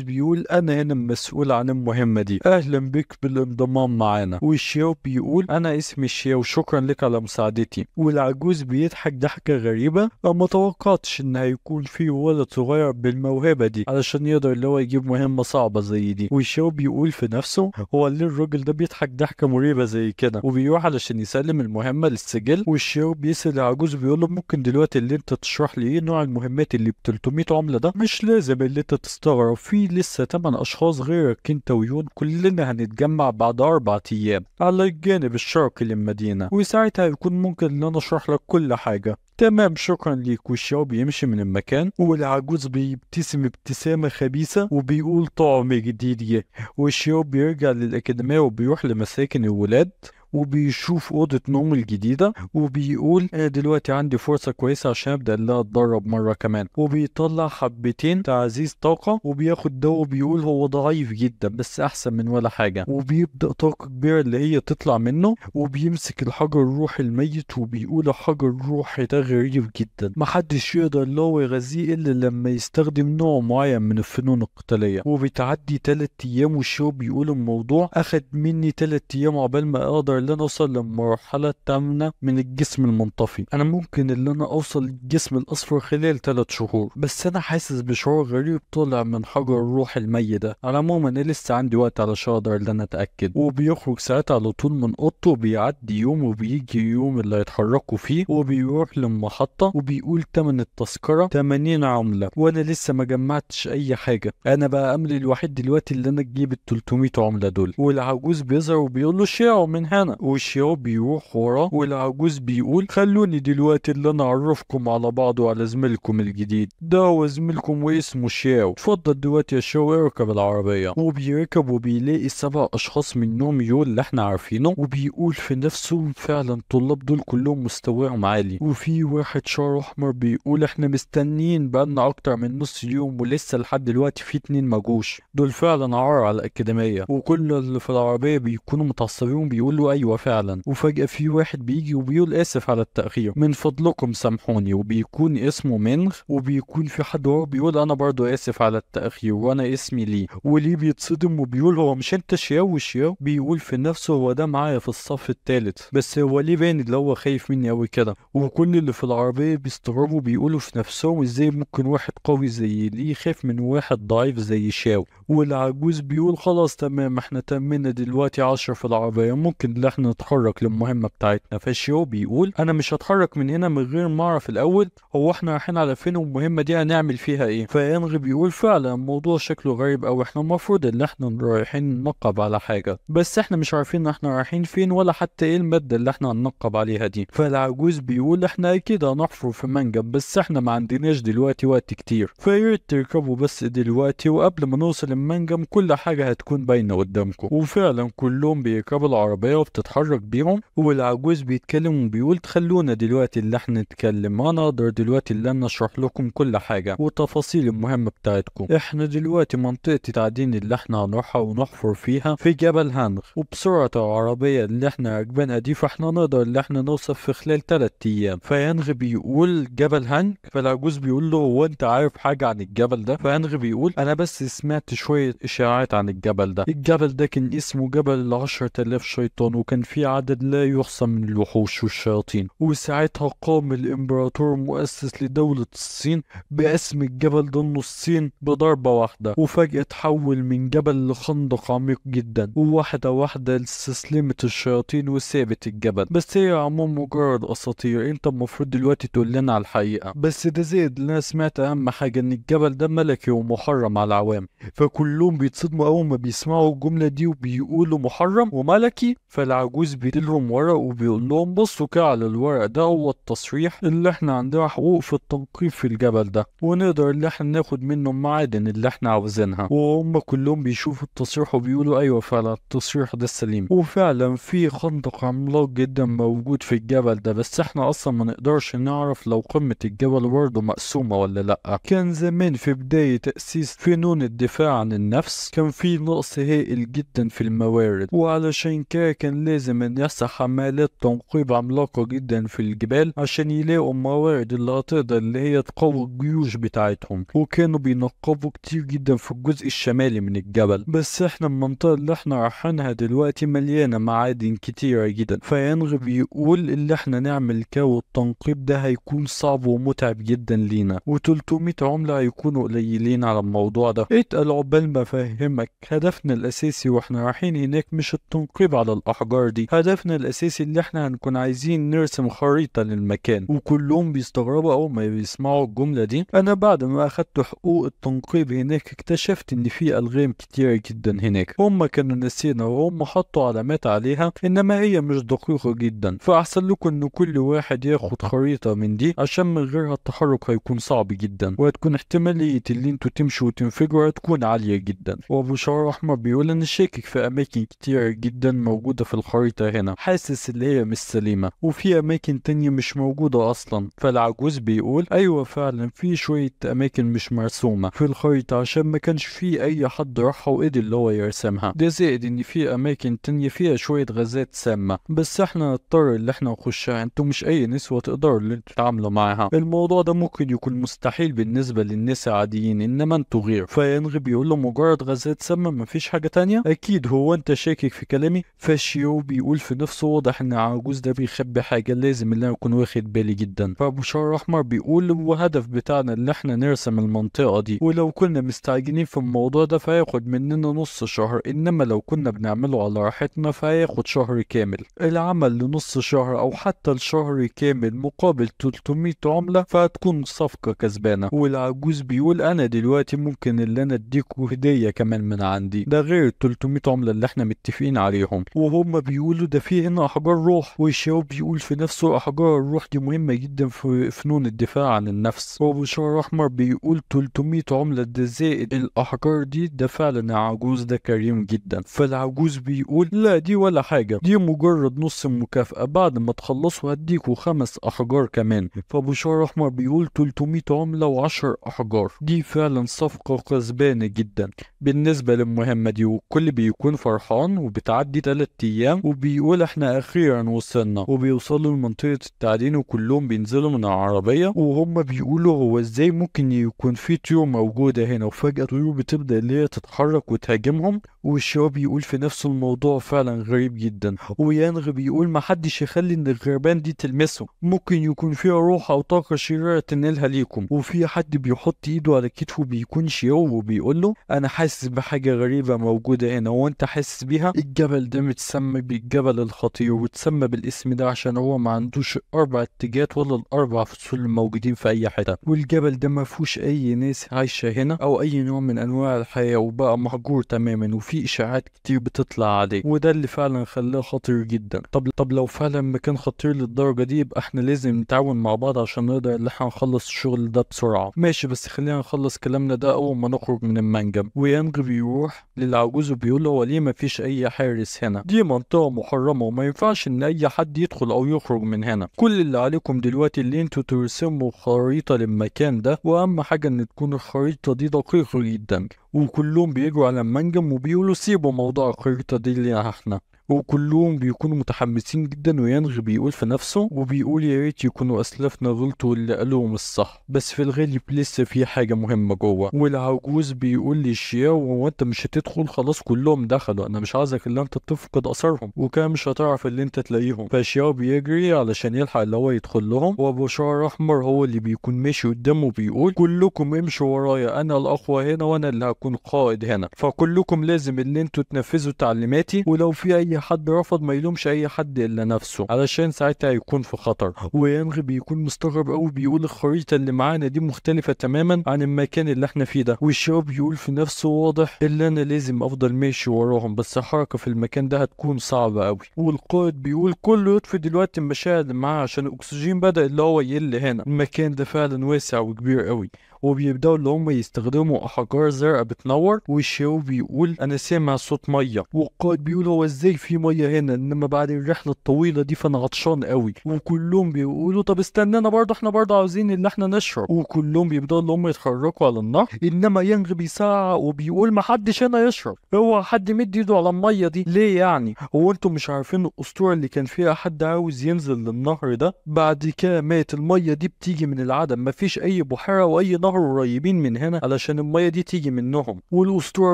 بيقول انا هنا المسؤول عن المهمة دي، اهلا بك بالانضمام معانا. والشيو بيقول انا اسمي الشيو شكرا لك على مساعدتي. والعجوز بيضحك ضحكه غريبة، ما توقعتش ان هيكون في ولد صغير بالموهبه دي علشان يقدر اللي هو يجيب مهمة صعبة زي دي. والشيو بيقول في نفسه هو ليه الراجل ده بيضحك ضحكه مريبه زي كده؟ وبيروح علشان يسلم المهمة للسجل. والشياو بيسأل العجوز بيقول له ممكن دلوقتي اللي انت تشرح لي ايه نوع المهمات اللي ب 300 عملة ده؟ مش لازم اللي انت تستغرب، في لسه 8 اشخاص غيرك انت ويون، كلنا هنتجمع بعد 4 ايام على الجانب الشرقي للمدينة، وساعتها هيكون ممكن ان انا اشرح لك كل حاجة. تمام شكرا ليك. والشياو بيمشي من المكان، والعجوز بيبتسم ابتسامة خبيثة وبيقول طعم جديد. والشياو بيرجع للأكاديمية وبيروح لمساكن الولاد وبيشوف أوضة نوم الجديدة، وبيقول أنا دلوقتي عندي فرصة كويسة عشان أبدأ إن أنا أتدرب مرة كمان. وبيطلع حبتين تعزيز طاقة وبياخد دواء وبيقول هو ضعيف جدا بس أحسن من ولا حاجة. وبيبدأ طاقة كبيرة اللي هي تطلع منه، وبيمسك الحجر الروحي الميت وبيقول الحجر الروحي ده غريب جدا، محدش يقدر اللي هو يغذيه إلا لما يستخدم نوع معين من الفنون القتالية. وبتعدي 3 أيام والشو بيقول الموضوع أخد مني 3 أيام عقبال ما أقدر اللي انا اوصل للمرحلة الثامنة من الجسم المنطفي. انا ممكن اللي انا اوصل للجسم الاصفر خلال 3 شهور، بس انا حاسس بشعور غريب طالع من حجر الروح الميت ده. على العموم انا لسه عندي وقت علشان اقدر اللي انا اتاكد. وبيخرج ساعتها على طول من اوضته، وبيعدي يوم وبيجي يوم اللي هيتحركوا فيه، وبيروح للمحطه وبيقول تمن التذكرة 80 عمله، وانا لسه ما جمعتش اي حاجة. انا بقى املي الوحيد دلوقتي اللي انا اجيب ال 300 عمله دول. والعجوز بيظهر وبيقول له شيعوا من هنا، والشياو بيروح وراه، والعجوز بيقول خلوني دلوقتي اللي انا اعرفكم على بعض وعلى زميلكم الجديد ده، هو زميلكم واسمه شياو، اتفضل دلوقتي يا شياو اركب العربية. وبيركب وبيلاقي 7 اشخاص منهم يول اللي احنا عارفينه، وبيقول في نفسه فعلا الطلاب دول كلهم مستواهم عالي. وفي واحد شعره احمر بيقول احنا مستنيين بقالنا اكتر من نص يوم ولسه لحد دلوقتي في 2 ماجوش، دول فعلا عار على الاكاديمية. وكل اللي في العربية بيكونوا متعصبين وبيقولوا ايوه فعلا. وفجأة في واحد بيجي وبيقول اسف على التأخير، من فضلكم سامحوني، وبيكون اسمه منغ. وبيكون في حد وراه بيقول انا برضو اسف على التأخير وانا اسمي لي. وليه بيتصدم وبيقول هو مش انت شياو؟ وشياو بيقول في نفسه هو ده معايا في الصف الثالث، بس هو ليه باين اللي هو خايف مني قوي كده؟ وكل اللي في العربية بيستغربوا بيقولوا في نفسهم ازاي ممكن واحد قوي زي ليه يخاف من واحد ضعيف زي شاو. والعجوز بيقول خلاص تمام احنا تمينا دلوقتي 10 في العربية، ممكن اللي احنا نتحرك للمهمة بتاعتنا. فشيو بيقول انا مش هتحرك من هنا من غير ما اعرف الاول هو احنا رايحين على فين والمهمة دي هنعمل فيها ايه. فينغ بيقول فعلا الموضوع شكله غريب او احنا المفروض ان احنا رايحين ننقب على حاجة، بس احنا مش عارفين احنا رايحين فين ولا حتى ايه المادة اللي احنا هننقب عليها دي. فالعجوز بيقول احنا اكيد هنحفر في منجم، بس احنا ما عندناش دلوقتي وقت كتير، فياريت تركبوا بس دلوقتي وقبل ما نوصل المنجم كل حاجة هتكون باينة قدامكم. وفعلا كلهم بيركبوا العربية وبتتحرك بيهم. والعجوز بيتكلم وبيقول تخلونا دلوقتي اللي احنا نتكلم، انا اقدر دلوقتي اللي انا اشرح لكم كل حاجة وتفاصيل المهمة بتاعتكم. احنا دلوقتي منطقة التعدين اللي احنا هنروحها ونحفر فيها في جبل هانغ، وبسرعة العربية اللي احنا راكبينها دي فاحنا نقدر اللي احنا نوصل في خلال 3 ايام. فينغ بيقول جبل هانغ؟ فالعجوز بيقول له هو انت عارف حاجة عن الجبل ده؟ فينغ بيقول انا بس سمعت شوية اشاعات عن الجبل ده. الجبل ده كان اسمه جبل 10,000 شيطان، وكان فيه عدد لا يحصى من الوحوش والشياطين. وساعتها قام الامبراطور المؤسس لدولة الصين بقسم الجبل ده النصين بضربة واحدة، وفجأة تحول من جبل لخندق عميق جدا، وواحدة واحدة استسلمت الشياطين وسابت الجبل. بس هي عموما مجرد اساطير، انت المفروض دلوقتي تقول لنا على الحقيقة. بس ده زائد اللي انا سمعت اهم حاجة ان الجبل ده ملكي ومحرم على العوام. فكلهم بيتصدموا اول ما بيسمعوا الجملة دي وبيقولوا محرم وملكي. فالعجوز بيديلهم ورق وبيقول لهم بصوا كده على الورق ده، هو التصريح اللي احنا عندنا حقوق في التنقيب في الجبل ده، ونقدر اللي احنا ناخد منه المعادن اللي احنا عاوزينها. وهم كلهم بيشوفوا التصريح وبيقولوا ايوه فعلا التصريح ده سليم. وفعلا في خندق عملاق جدا موجود في الجبل ده، بس احنا اصلا ما نقدرش نعرف لو قمة الجبل برضه مقسومة ولا لا. كان زمان في بداية تأسيس فنون الدفاع عن النفس كان في نقص هائل جدا في الموارد، وعلشان كده كان لازم ان يحصل حملات تنقيب عملاقة جدا في الجبال عشان يلاقوا الموارد اللي هتقدر اللي هي تقوي الجيوش بتاعتهم. وكانوا بينقبوا كتير جدا في الجزء الشمالي من الجبل، بس احنا المنطقة اللي احنا رايحينها دلوقتي مليانة معادن كتيرة جدا. فينغ بيقول اللي احنا نعمل كاو التنقيب ده هيكون صعب ومتعب جدا لينا، و300 عملة هيكونوا قليلين على الموضوع ده. اتقل عقبال ما افهمك، هدفنا الاساسي واحنا رايحين هناك مش التنقيب على الاحجار، الاحجار دي، هدفنا الاساسي اللي احنا هنكون عايزين نرسم خريطة للمكان. وكلهم بيستغربوا اول ما بيسمعوا الجملة دي. انا بعد ما اخدت حقوق التنقيب هناك اكتشفت ان في الغام كتير جدا هناك، هم كانوا ناسينا وهم حطوا علامات عليها انما هي مش دقيقة جدا، فاحسن لكم ان كل واحد ياخد خريطة من دي عشان من غيرها التحرك هيكون صعب جدا، وهتكون احتمالية اللي انتوا تمشوا وتنفجروا هتكون عالية جدا. وابو شعر احمر بيقول انا شاكك في اماكن كتير جدا موجودة في الخريطة هنا، حاسس اللي هي مش سليمة، وفي اماكن تانية مش موجودة اصلا. فالعجوز بيقول ايوه فعلا في شوية اماكن مش مرسومة في الخريطة عشان ما كانش في اي حد راحها وقدر اللي هو يرسمها، ده زائد ان في اماكن تانية فيها شوية غازات سامة بس احنا نضطر اللي احنا نخشها، انتوا مش اي نسوة تقدروا اللي انتوا تتعاملوا معاها، الموضوع ده ممكن يكون مستحيل بالنسبة للناس العاديين انما انتوا غير. فينغ بيقول له مجرد غازات سامة مفيش حاجة تانية؟ اكيد هو انت شاكك في كلامي؟ فشيو بيقول في نفسه واضح ان العجوز ده بيخبي حاجة لازم اللي انا اكون واخد بالي جدا. فابو شعر احمر بيقول وهدف بتاعنا اللي احنا نرسم المنطقة دي، ولو كنا مستعجلين في الموضوع ده فهياخد مننا نص شهر، انما لو كنا بنعمله على راحتنا فهياخد شهر كامل. العمل لنص شهر او حتى الشهر كامل مقابل 300 عملة فهتكون صفقة كسبانة. والعجوز بيقول انا دلوقتي ممكن اللي انا اديكوا هدية كمان من عندي، ده غير 300 عملة اللي احنا متفقين عليهم. وهم بيقولوا ده في هنا احجار روح، وشياو بيقول في نفسه احجار الروح دي مهمة جدا في فنون الدفاع عن النفس. وابو شعر احمر بيقول 300 عملة ده زائد الاحجار دي، ده فعلا العجوز ده كريم جدا. فالعجوز بيقول لا دي ولا حاجة، دي مجرد نص المكافأة، بعد ما تخلصوا هديكوا 5 احجار كمان. فابو شعر احمر بيقول 300 عملة و10 احجار، دي فعلا صفقة كسبانة جدا بالنسبة للمهمة دي. والكل بيكون فرحان، وبتعدي 3 ايام وبيقول احنا اخيرا وصلنا، وبيوصلوا لمنطقة التعدين وكلهم بينزلوا من العربية، وهم بيقولوا هو ازاي ممكن يكون في طيور موجودة هنا؟ وفجأة طيور بتبدأ اللي هي تتحرك وتهاجمهم، والشباب بيقول في نفسه الموضوع فعلا غريب جدا. ويانغ بيقول ما حدش يخلي ان الغربان دي تلمسه، ممكن يكون فيها روح او طاقة شريرة تنقلها ليكم. وفي حد بيحط ايده على كتفه بيكون شياو وبيقول له انا حاسس بحاجة غريبة موجودة هنا، وانت حاسس بيها؟ الجبل ده متسمى بالجبل الخطير، وتسمى بالاسم ده عشان هو ما عندوش 4 اتجاهات ولا ال4 فصول الموجودين في اي حتة، والجبل ده ما فيهوش اي ناس عايشة هنا او اي نوع من انواع الحياة، وبقى مهجور تماما، وفي اشاعات كتير بتطلع عليه، وده اللي فعلا خلاه خطير جدا. طب لو فعلا مكان خطير للدرجة دي يبقى احنا لازم نتعاون مع بعض عشان نقدر ان احنا نخلص الشغل ده بسرعة. ماشي بس خلينا نخلص كلامنا ده اول ما نخرج من المنجم. ويانغ بيروح للعجوز وبيقول له هو ليه ما فيش اي حارس هنا؟ دي منطقة محرمة وما ينفعش ان اي حد يدخل او يخرج من هنا، كل اللي عليكم دلوقتي اللي انتوا ترسموا خريطة للمكان ده، واهم حاجة ان تكون الخريطة دي دقيقة جدا. وكلهم بيجوا على المنجم وبيقولوا سيبوا موضوع الخريطة دي لينا احنا، وكلهم بيكونوا متحمسين جدا. وينغ بيقول في نفسه وبيقول يا ريت يكونوا اسلافنا غلطوا اللي قالوهم الصح، بس في الغالب لسه في حاجة مهمة جوه. والعجوز بيقول لشياو هو انت مش هتدخل؟ خلاص كلهم دخلوا، انا مش عايزك اللي انت تفقد اثرهم وكان مش هتعرف اللي انت تلاقيهم. فشياو بيجري علشان يلحق اللي هو يدخل لهم، وابو شعر احمر هو اللي بيكون ماشي قدامه بيقول كلكم امشوا ورايا، انا الاقوى هنا وانا اللي هكون قائد هنا، فكلكم لازم اللي انتوا تنفذوا تعليماتي، ولو في اي حد رفض ما يلومش اي حد الا نفسه علشان ساعتها هيكون في خطر. وينغ بيكون مستغرب قوي بيقول الخريطة اللي معانا دي مختلفة تماما عن المكان اللي احنا فيه ده. والشباب بيقول في نفسه واضح اللي انا لازم افضل ماشي وراهم، بس الحركة في المكان ده هتكون صعبة قوي. والقائد بيقول كله يطفي دلوقتي المشاعر اللي معاه عشان الاكسجين بدا اللي هو يقل هنا، المكان ده فعلا واسع وكبير قوي. وبيبداوا اللي هم يستخدموا احجار زرقاء بتنور. والشياو بيقول انا سامع صوت مية، والقائد بيقول هو ازاي في مية هنا؟ انما بعد الرحلة الطويلة دي فانا عطشان قوي. وكلهم بيقولوا طب استنانا برضه احنا برضه عاوزين اللي احنا نشرب. وكلهم بيبداوا اللي هم يتحركوا على النهر، انما ينغ بيزعق وبيقول ما حدش هنا يشرب، هو حد مد ايده على المية دي ليه يعني؟ هو انتم مش عارفين الاسطورة اللي كان فيها حد عاوز ينزل للنهر ده بعد كده مات؟ المية دي بتيجي من العدم، مفيش اي بحيرة واي نهر نهر قريبين من هنا علشان المية دي تيجي منهم، والاسطوره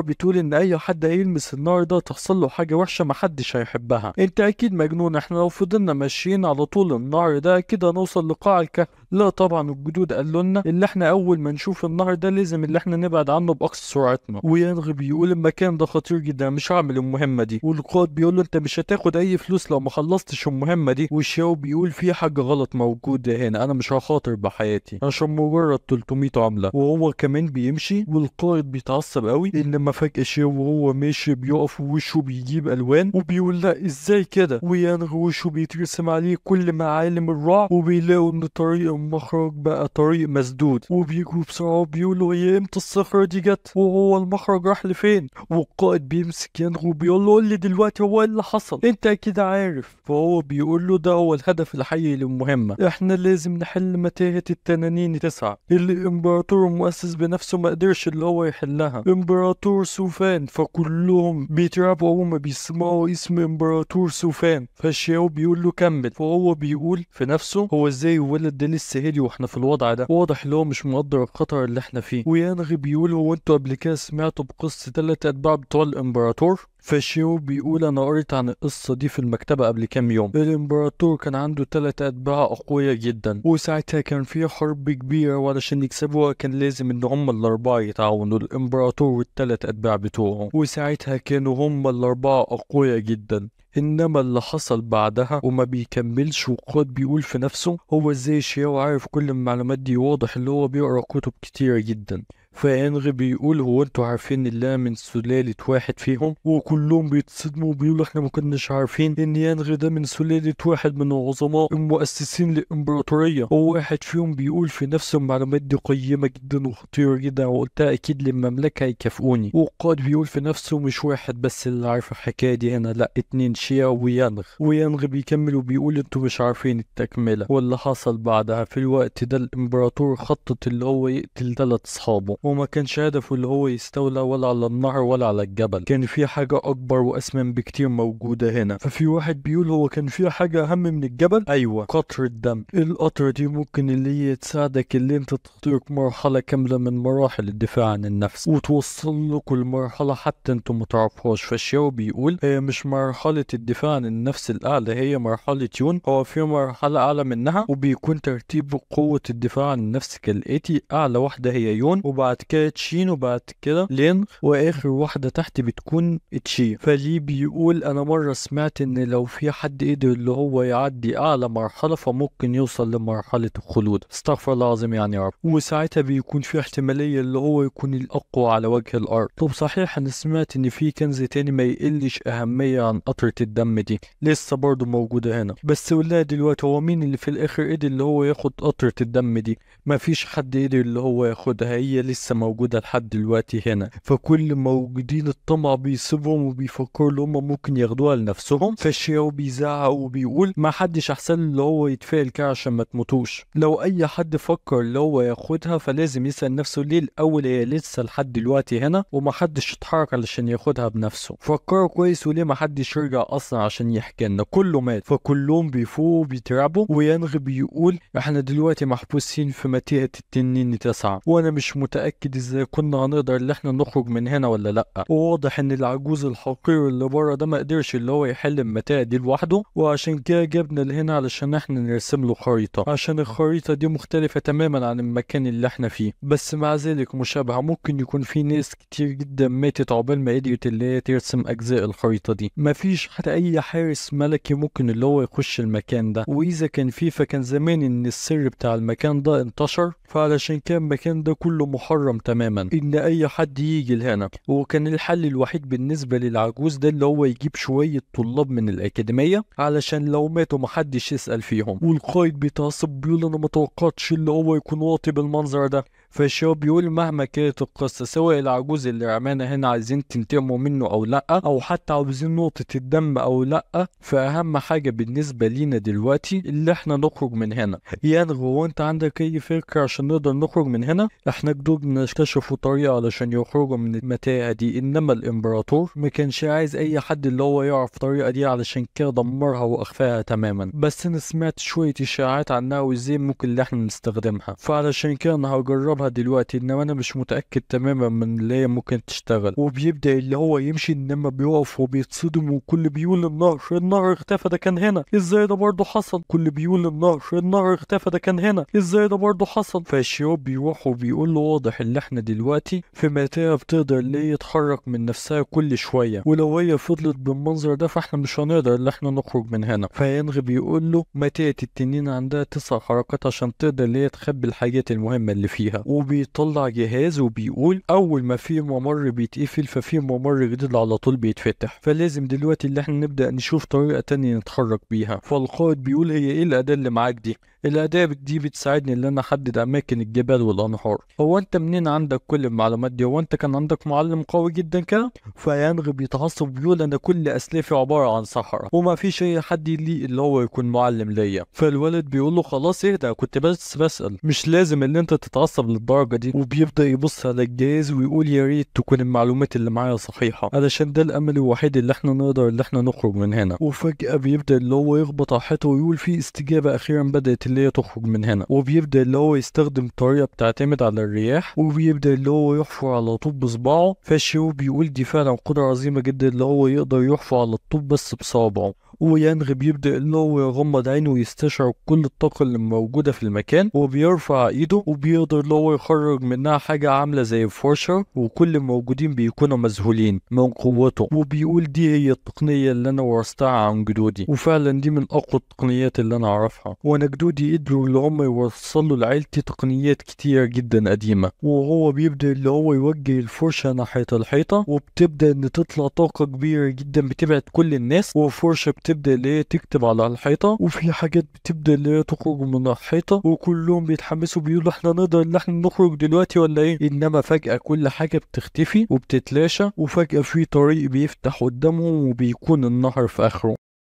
بتقول ان اي حد هيلمس النهر ده تحصل له حاجة وحشة محدش هيحبها. انت اكيد مجنون، احنا لو فضلنا ماشيين على طول النهر ده كده هنوصل لقاع الكهف. لا طبعا الجدود قالوا لنا اللي احنا اول ما نشوف النهر ده لازم اللي احنا نبعد عنه باقصى سرعتنا. ويانغ بيقول المكان ده خطير جدا، مش هعمل المهمة دي. والقائد بيقول له انت مش هتاخد اي فلوس لو ما خلصتش المهمة دي. وشاو بيقول في حاجة غلط موجودة هنا، انا مش هخاطر بحياتي عشان مجرد 300 عمله. وهو كمان بيمشي والقائد بيتعصب قوي، انما فجاة شاو وهو ماشي بيقف ووشه بيجيب الوان وبيقول لا ازاي كده. ويانغ وشه بيترسم عليه كل معالم الرعب، وبيلاقوا ان طريق المخرج بقى طريق مسدود، وبيجوا بسرعة وبيقولوا هي امتى الصخرة دي جت وهو المخرج راح لفين؟ والقائد بيمسك يانغ وبيقول له قول لي دلوقتي هو ايه اللي حصل، انت اكيد عارف. فهو بيقول له ده هو الهدف الحقيقي للمهمه، احنا لازم نحل متاهه التنانين 9 اللي الامبراطور المؤسس بنفسه ما قدرش اللي هو يحلها، امبراطور سوفان. فكلهم بيترعبوا اول ما بيسمعوا اسم امبراطور سوفان. فشياو بيقول له كمل. فهو بيقول في نفسه هو ازاي الولد ده لسه هادي واحنا في الوضع ده، واضح اللي هو مش مقدر الخطر اللي احنا فيه. ويانغ بيقول هو انتوا قبل كده سمعتوا بقصة 3 اتباع بتوع الامبراطور؟ فشيو بيقول انا قريت عن القصة دي في المكتبة قبل كام يوم. الامبراطور كان عنده 3 اتباع اقوياء جدا، وساعتها كان في حرب كبيرة، وعلشان يكسبوها كان لازم ان هم الاربعة يتعاونوا، الامبراطور وال3 اتباع بتوعه، وساعتها كانوا هم الاربعة اقوياء جدا. انما اللي حصل بعدها وما بيكملش، وقاد بيقول في نفسه هو ازاي شياو عارف كل المعلومات دي، واضح اللي هو بيقرا كتب كتيرة جدا. فيانغ بيقول هو انتوا عارفين اللي من سلالة واحد فيهم؟ وكلهم بيتصدموا وبيقولوا احنا ما كناش عارفين ان يانغ ده من سلالة واحد من العظماء المؤسسين للامبراطورية. وواحد فيهم بيقول في نفسه المعلومات دي قيمة جدا وخطيرة جدا، وقلتها اكيد للمملكة هيكافئوني. وقاد بيقول في نفسه مش واحد بس اللي عارف الحكاية دي هنا، لا 2، شياو ويانغ. ويانغ بيكمل وبيقول انتوا مش عارفين التكملة واللي حصل بعدها. في الوقت ده الامبراطور خطط اللي هو يقتل 3 اصحابه، وما كانش هدفه اللي هو يستولى ولا على النهر ولا على الجبل، كان في حاجة أكبر وأسمن بكتير موجودة هنا. ففي واحد بيقول هو كان في حاجة أهم من الجبل؟ أيوة، قطرة دم. القطرة دي ممكن اللي هي تساعدك اللي أنت تخترق مرحلة كاملة من مراحل الدفاع عن النفس وتوصل لكم المرحلة حتى أنتم متعرفوهاش. فشياو بيقول هي مش مرحلة الدفاع عن النفس الأعلى، هي مرحلة يون، هو في مرحلة أعلى منها، وبيكون ترتيب قوة الدفاع عن النفس كالآتي: أعلى واحدة هي يون، وبعد كده تشين، وبعد كده لين، واخر واحدة تحت بتكون تشي. فلي بيقول انا مرة سمعت ان لو في حد قدر اللي هو يعدي اعلى مرحلة فممكن يوصل لمرحلة الخلود، استغفر الله العظيم يعني يا رب، وساعتها بيكون في احتمالية اللي هو يكون الاقوى على وجه الارض. طب صحيح انا سمعت ان في كنز تاني ما يقلش اهمية عن قطرة الدم دي لسه برضه موجودة هنا، بس قولها دلوقتي هو مين اللي في الاخر قدر اللي هو ياخد قطرة الدم دي؟ مفيش حد قدر اللي هو ياخدها، هي لسه موجودة لحد دلوقتي هنا. فكل موجودين الطمع بيسيبهم وبيفكروا اللي هم ممكن ياخدوها لنفسهم. فشياو بيزعق وبيقول ما حدش احسن اللي هو يتفائل كده عشان ما تموتوش، لو اي حد فكر اللي هو ياخدها فلازم يسأل نفسه ليه الاول هي لسه لحد دلوقتي هنا وما حدش اتحرك علشان ياخدها بنفسه. فكروا كويس وليه ما حدش يرجع اصلا عشان يحكي لنا، كله مات. فكلهم بيفوقوا وبيترعبوا. ويانغ بيقول احنا دلوقتي محبوسين في متاهة التنين 9، وانا مش متأكد ازاي كنا هنقدر اللي احنا نخرج من هنا ولا لا. وواضح ان العجوز الحقير اللي بره ده ما قدرش اللي هو يحل المتاهة دي لوحده، وعشان كده جبنا لهنا علشان احنا نرسم له خريطة، عشان الخريطة دي مختلفة تماما عن المكان اللي احنا فيه، بس مع ذلك مشابهة. ممكن يكون في ناس كتير جدا ماتت عقبال ما قدرت اللي هي ترسم اجزاء الخريطة دي. مفيش حتى اي حارس ملكي ممكن اللي هو يخش المكان ده، واذا كان فيه فكان زمان ان السر بتاع المكان ده انتشر، فعلشان كان المكان ده كله محرم تماما ان اي حد يجي لهنا. وكان الحل الوحيد بالنسبة للعجوز ده اللي هو يجيب شوية طلاب من الاكاديمية علشان لو ماتوا محدش يسال فيهم. والقائد بيتعصب بيقول انا ما توقعتش اللي هو يكون واطي بالمنظر ده. فالشاب بيقول مهما كانت القصة، سواء العجوز اللي رمانا هنا عايزين تنتقموا منه او لا، او حتى عاوزين نقطة الدم او لا، فاهم حاجة بالنسبة لينا دلوقتي اللي احنا نخرج من هنا. يانغ هو انت عندك اي فكرة عشان نقدر نخرج من هنا؟ احنا جدودنا اكتشفوا طريقه علشان يخرجوا من المتاهة دي، انما الامبراطور ما كانش عايز اي حد اللي هو يعرف الطريقة دي، علشان كده دمرها واخفاها تماما. بس انا سمعت شوية اشاعات عنها وازاي ممكن اللي احنا نستخدمها، فعلشان كده انا هجربها نجربها دلوقتي، انما انا مش متاكد تماما من اللي هي ممكن تشتغل. وبيبدا اللي هو يمشي، انما بيقف وبيتصدم، وكل بيقول النهر النهر اختفى، ده كان هنا ازاي؟ ده برضه حصل. كل بيقول النهر النهر اختفى، ده كان هنا ازاي؟ ده برضه حصل. فالشيوب بيروح وبيقول له واضح اللي احنا دلوقتي في متاهه بتقدر اللي هي تتحرك من نفسها كل شوية، ولو هي فضلت بالمنظر ده فاحنا مش هنقدر اللي احنا نخرج من هنا. فينغ بيقول له متاهه التنين عندها 9 حركات عشان تقدر اللي هي تخبي الحاجات المهمة اللي فيها. وبيطلع جهاز وبيقول اول ما في ممر بيتقفل ففي ممر جديد على طول بيتفتح، فلازم دلوقتي اللي احنا نبدا نشوف طريقه تانية نتحرك بيها. فالقائد بيقول هي ايه الاداة اللي معاك دي؟ الاداة دي بتساعدني ان انا احدد اماكن الجبال والانهار. هو انت منين عندك كل المعلومات دي؟ هو انت كان عندك معلم قوي جدا كده؟ فينغ بيتعصب بيقول انا كل اسلافي عبارة عن سحره وما فيش اي حد لي اللي هو يكون معلم ليا. فالولد بيقول له خلاص اهدى، كنت بس بسأل، مش لازم ان انت تتعصب للدرجة دي. وبيبدا يبص على الجهاز ويقول يا ريت تكون المعلومات اللي معايا صحيحه، علشان ده الامل الوحيد اللي احنا نقدر اللي احنا نخرج من هنا. وفجاة بيبدا اللي هو يخبط على حيطة ويقول في استجابة اخيرا بدات اللي هي تخرج من هنا. وبيبدا اللي هو يستخدم طريقه بتعتمد على الرياح، وبيبدا اللي هو يحفر على طوب بصباعه. فالشيوب بيقول دي فعلا قدره عظيمة جدا اللي هو يقدر يحفر على الطوب بس بصابعه. وينغ بيبدأ اللي هو يغمض عينه ويستشعر كل الطاقة اللي موجودة في المكان، وبيرفع ايده وبيقدر اللي هو يخرج منها حاجة عاملة زي الفرشة، وكل الموجودين بيكونوا مذهولين من قوته. وبيقول دي هي التقنية اللي انا ورثتها عن جدودي، وفعلا دي من اقوى التقنيات اللي انا اعرفها، وانا جدودي قدروا اللي هم يوصلوا لعيلتي تقنيات كتير جدا قديمة. وهو بيبدأ اللي هو يوجه الفرشة ناحية الحيطة، وبتبدأ ان تطلع طاقة كبيرة جدا بتبعد كل الناس، وفرشة بتبدأ اللي هي تكتب على الحيطة، وفي حاجات بتبدأ اللي هي تخرج من الحيطة، وكلهم بيتحمسوا بيقولوا احنا نقدر ان احنا نخرج دلوقتي ولا ايه؟ انما فجأة كل حاجة بتختفي وبتتلاشى، وفجأة في طريق بيفتح قدامهم وبيكون النهر في اخره.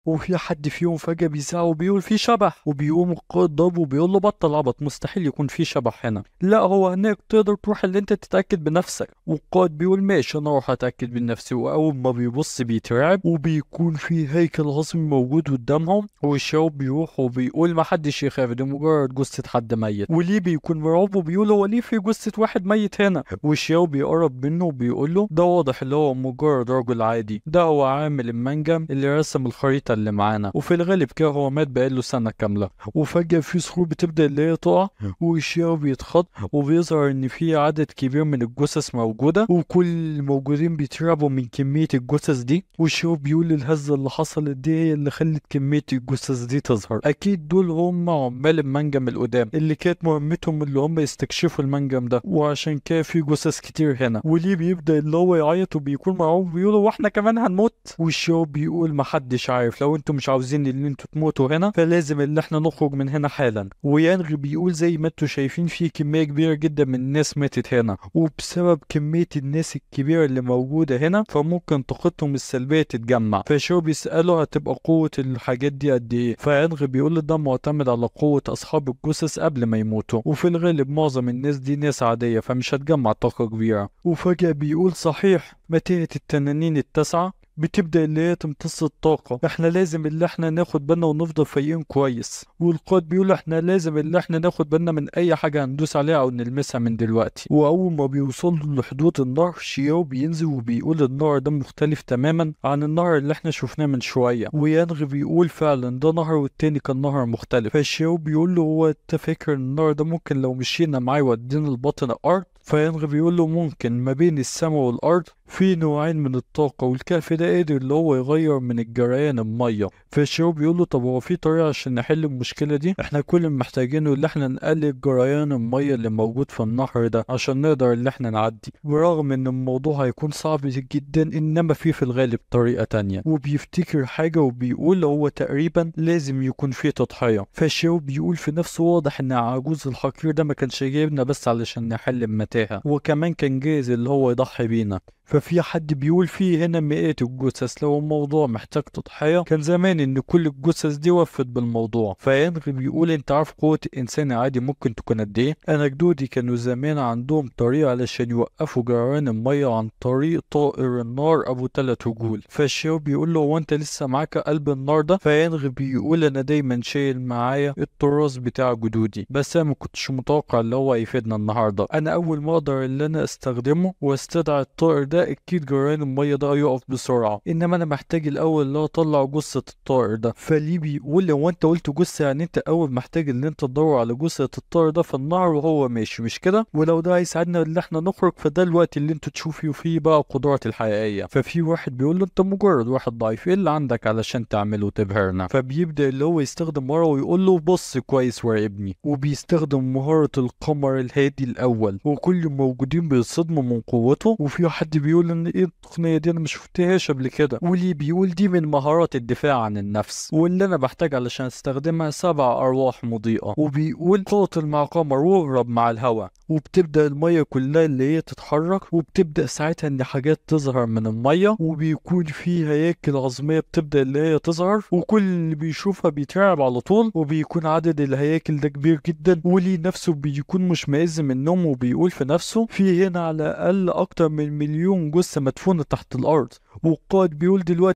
وفي حد فيهم فجأة بيزعق وبيقول في شبح، وبيقوم القائد ضربه وبيقول له بطل عبط، مستحيل يكون في شبح هنا، لا هو هناك تقدر تروح اللي انت تتأكد بنفسك. والقائد بيقول ماشي انا اروح اتأكد بنفسي. واول ما بيبص بيترعب، وبيكون في هيكل عظمي موجود قدامهم، والشباب بيروح وبيقول ما حدش يخاف، ده مجرد جثة حد ميت. وليه بيكون مرعوب وبيقول هو ليه في جثة واحد ميت هنا؟ والشياو بيقرب منه وبيقول له ده واضح اللي هو مجرد رجل عادي، ده هو عامل المنجم اللي رسم الخريطة اللي معانا، وفي الغالب كده هو مات بقاله سنة كاملة. وفجأة في صخور بتبدأ اللي هي تقع، والشياو بيتخض، وبيظهر ان في عدد كبير من الجثث موجودة، وكل الموجودين بيترعبوا من كمية الجثث دي. والشياو بيقول الهزة اللي حصلت دي هي اللي خلت كمية الجثث دي تظهر، اكيد دول هم عمال المنجم القدام اللي كانت مهمتهم اللي هم يستكشفوا المنجم ده، وعشان كده في جثث كتير هنا. وليه بيبدأ اللي هو يعيط وبيكون مرعوب بيقولوا واحنا كمان هنموت؟ والشياو بيقول محدش عارف، لو انتوا مش عاوزين ان انتوا تموتوا هنا فلازم ان احنا نخرج من هنا حالا. ويانغ بيقول زي ما انتوا شايفين في كمية كبيرة جدا من الناس ماتت هنا، وبسبب كمية الناس الكبيرة اللي موجودة هنا فممكن طاقتهم السلبية تتجمع. فشو بيسأله هتبقى قوة الحاجات دي قد ايه؟ فيانغ بيقول ده معتمد على قوة اصحاب الجثث قبل ما يموتوا، وفي الغالب معظم الناس دي ناس عادية فمش هتجمع طاقة كبيرة. وفجأة بيقول صحيح متاهة التنانين التسعة بتبدأ اللي هي تمتص الطاقة، احنا لازم اللي احنا ناخد بالنا ونفضل فايقين كويس. والقائد بيقول احنا لازم اللي احنا ناخد بالنا من اي حاجة هندوس عليها او نلمسها من دلوقتي. واول ما بيوصلوا لحدود النهر شياو بينزل وبيقول النهر ده مختلف تماما عن النهر اللي احنا شفناه من شوية. ويانغ بيقول فعلا ده نهر والتاني كان نهر مختلف. فشياو بيقول له هو انت فاكر النهر ده ممكن لو مشينا معاه يودينا لبطن الارض؟ فيانغ بيقول له ممكن، ما بين السماء والارض في نوعين من الطاقة، والكهف ده قادر اللي هو يغير من الجريان المية. فشياو بيقول له طب هو في طريقة عشان نحل المشكلة دي؟ احنا كل اللي محتاجينه اللي احنا نقلل جريان المية اللي موجود في النهر ده عشان نقدر اللي احنا نعدي، برغم ان الموضوع هيكون صعب جدا انما في الغالب طريقة تانية. وبيفتكر حاجة وبيقول هو تقريبا لازم يكون في تضحية. فشياو بيقول في نفسه واضح ان عجوز الحقير ده ما كانش جايبنا بس علشان نحل المتاهة، وكمان كان جاهز اللي هو يضحي بينا. ففي حد بيقول فيه هنا مئات الجثث، لو الموضوع محتاج تضحية كان زمان ان كل الجثث دي وفت بالموضوع. فيانغ بيقول انت عارف قوة الانسان العادي ممكن تكون قد ايه؟ انا جدودي كانوا زمان عندهم طريقة علشان يوقفوا جريان المية عن طريق طائر النار ابو 3 رجول. فالشياو بيقول له هو انت لسه معاك قلب النار ده؟ فيانغ بيقول انا دايما شايل معايا التراث بتاع جدودي، بس انا ما كنتش متوقع اللي هو هيفيدنا النهارده. انا اول ما اقدر اللي انا استخدمه واستدعي الطائر ده اكيد جريان المية ده يقف بسرعة، انما انا محتاج الاول اللي اطلع جثة الطائر ده. فليه بيقول لو انت قلت جثة يعني انت اول محتاج ان انت تدور على جثة الطائر ده في النهر وهو ماشي، مش كده؟ ولو ده هيساعدنا ان احنا نخرج فده الوقت اللي انتوا تشوفوا فيه بقى القدرات الحقيقية. ففي واحد بيقول له انت مجرد واحد ضعيف، ايه اللي عندك علشان تعمله وتبهرنا؟ فبيبدا اللي هو يستخدم مهارة ويقول له بص كويس وراقبني، وبيستخدم مهارة القمر الهادي الاول، وكل الموجودين بيتصدموا من قوته. وفي حد بيقول ان ايه التقنية دي انا ما شفتهاش قبل كده، واللي بيقول دي من مهارات الدفاع عن النفس واللي انا بحتاج علشان استخدمها 7 ارواح مضيئة. وبيقول قاتل مع قمر واهرب مع الهواء، وبتبدا المية كلها اللي هي تتحرك، وبتبدا ساعتها ان حاجات تظهر من المية، وبيكون في هياكل عظميه بتبدا اللي هي تظهر، وكل اللي بيشوفها بيترعب على طول، وبيكون عدد الهياكل ده كبير جدا. ولي نفسه بيكون مشمئز منهم وبيقول في نفسه في هنا على الاقل اكتر من 1,000,000 جثة مدفونة تحت الارض. والقائد بيقول دلوقتي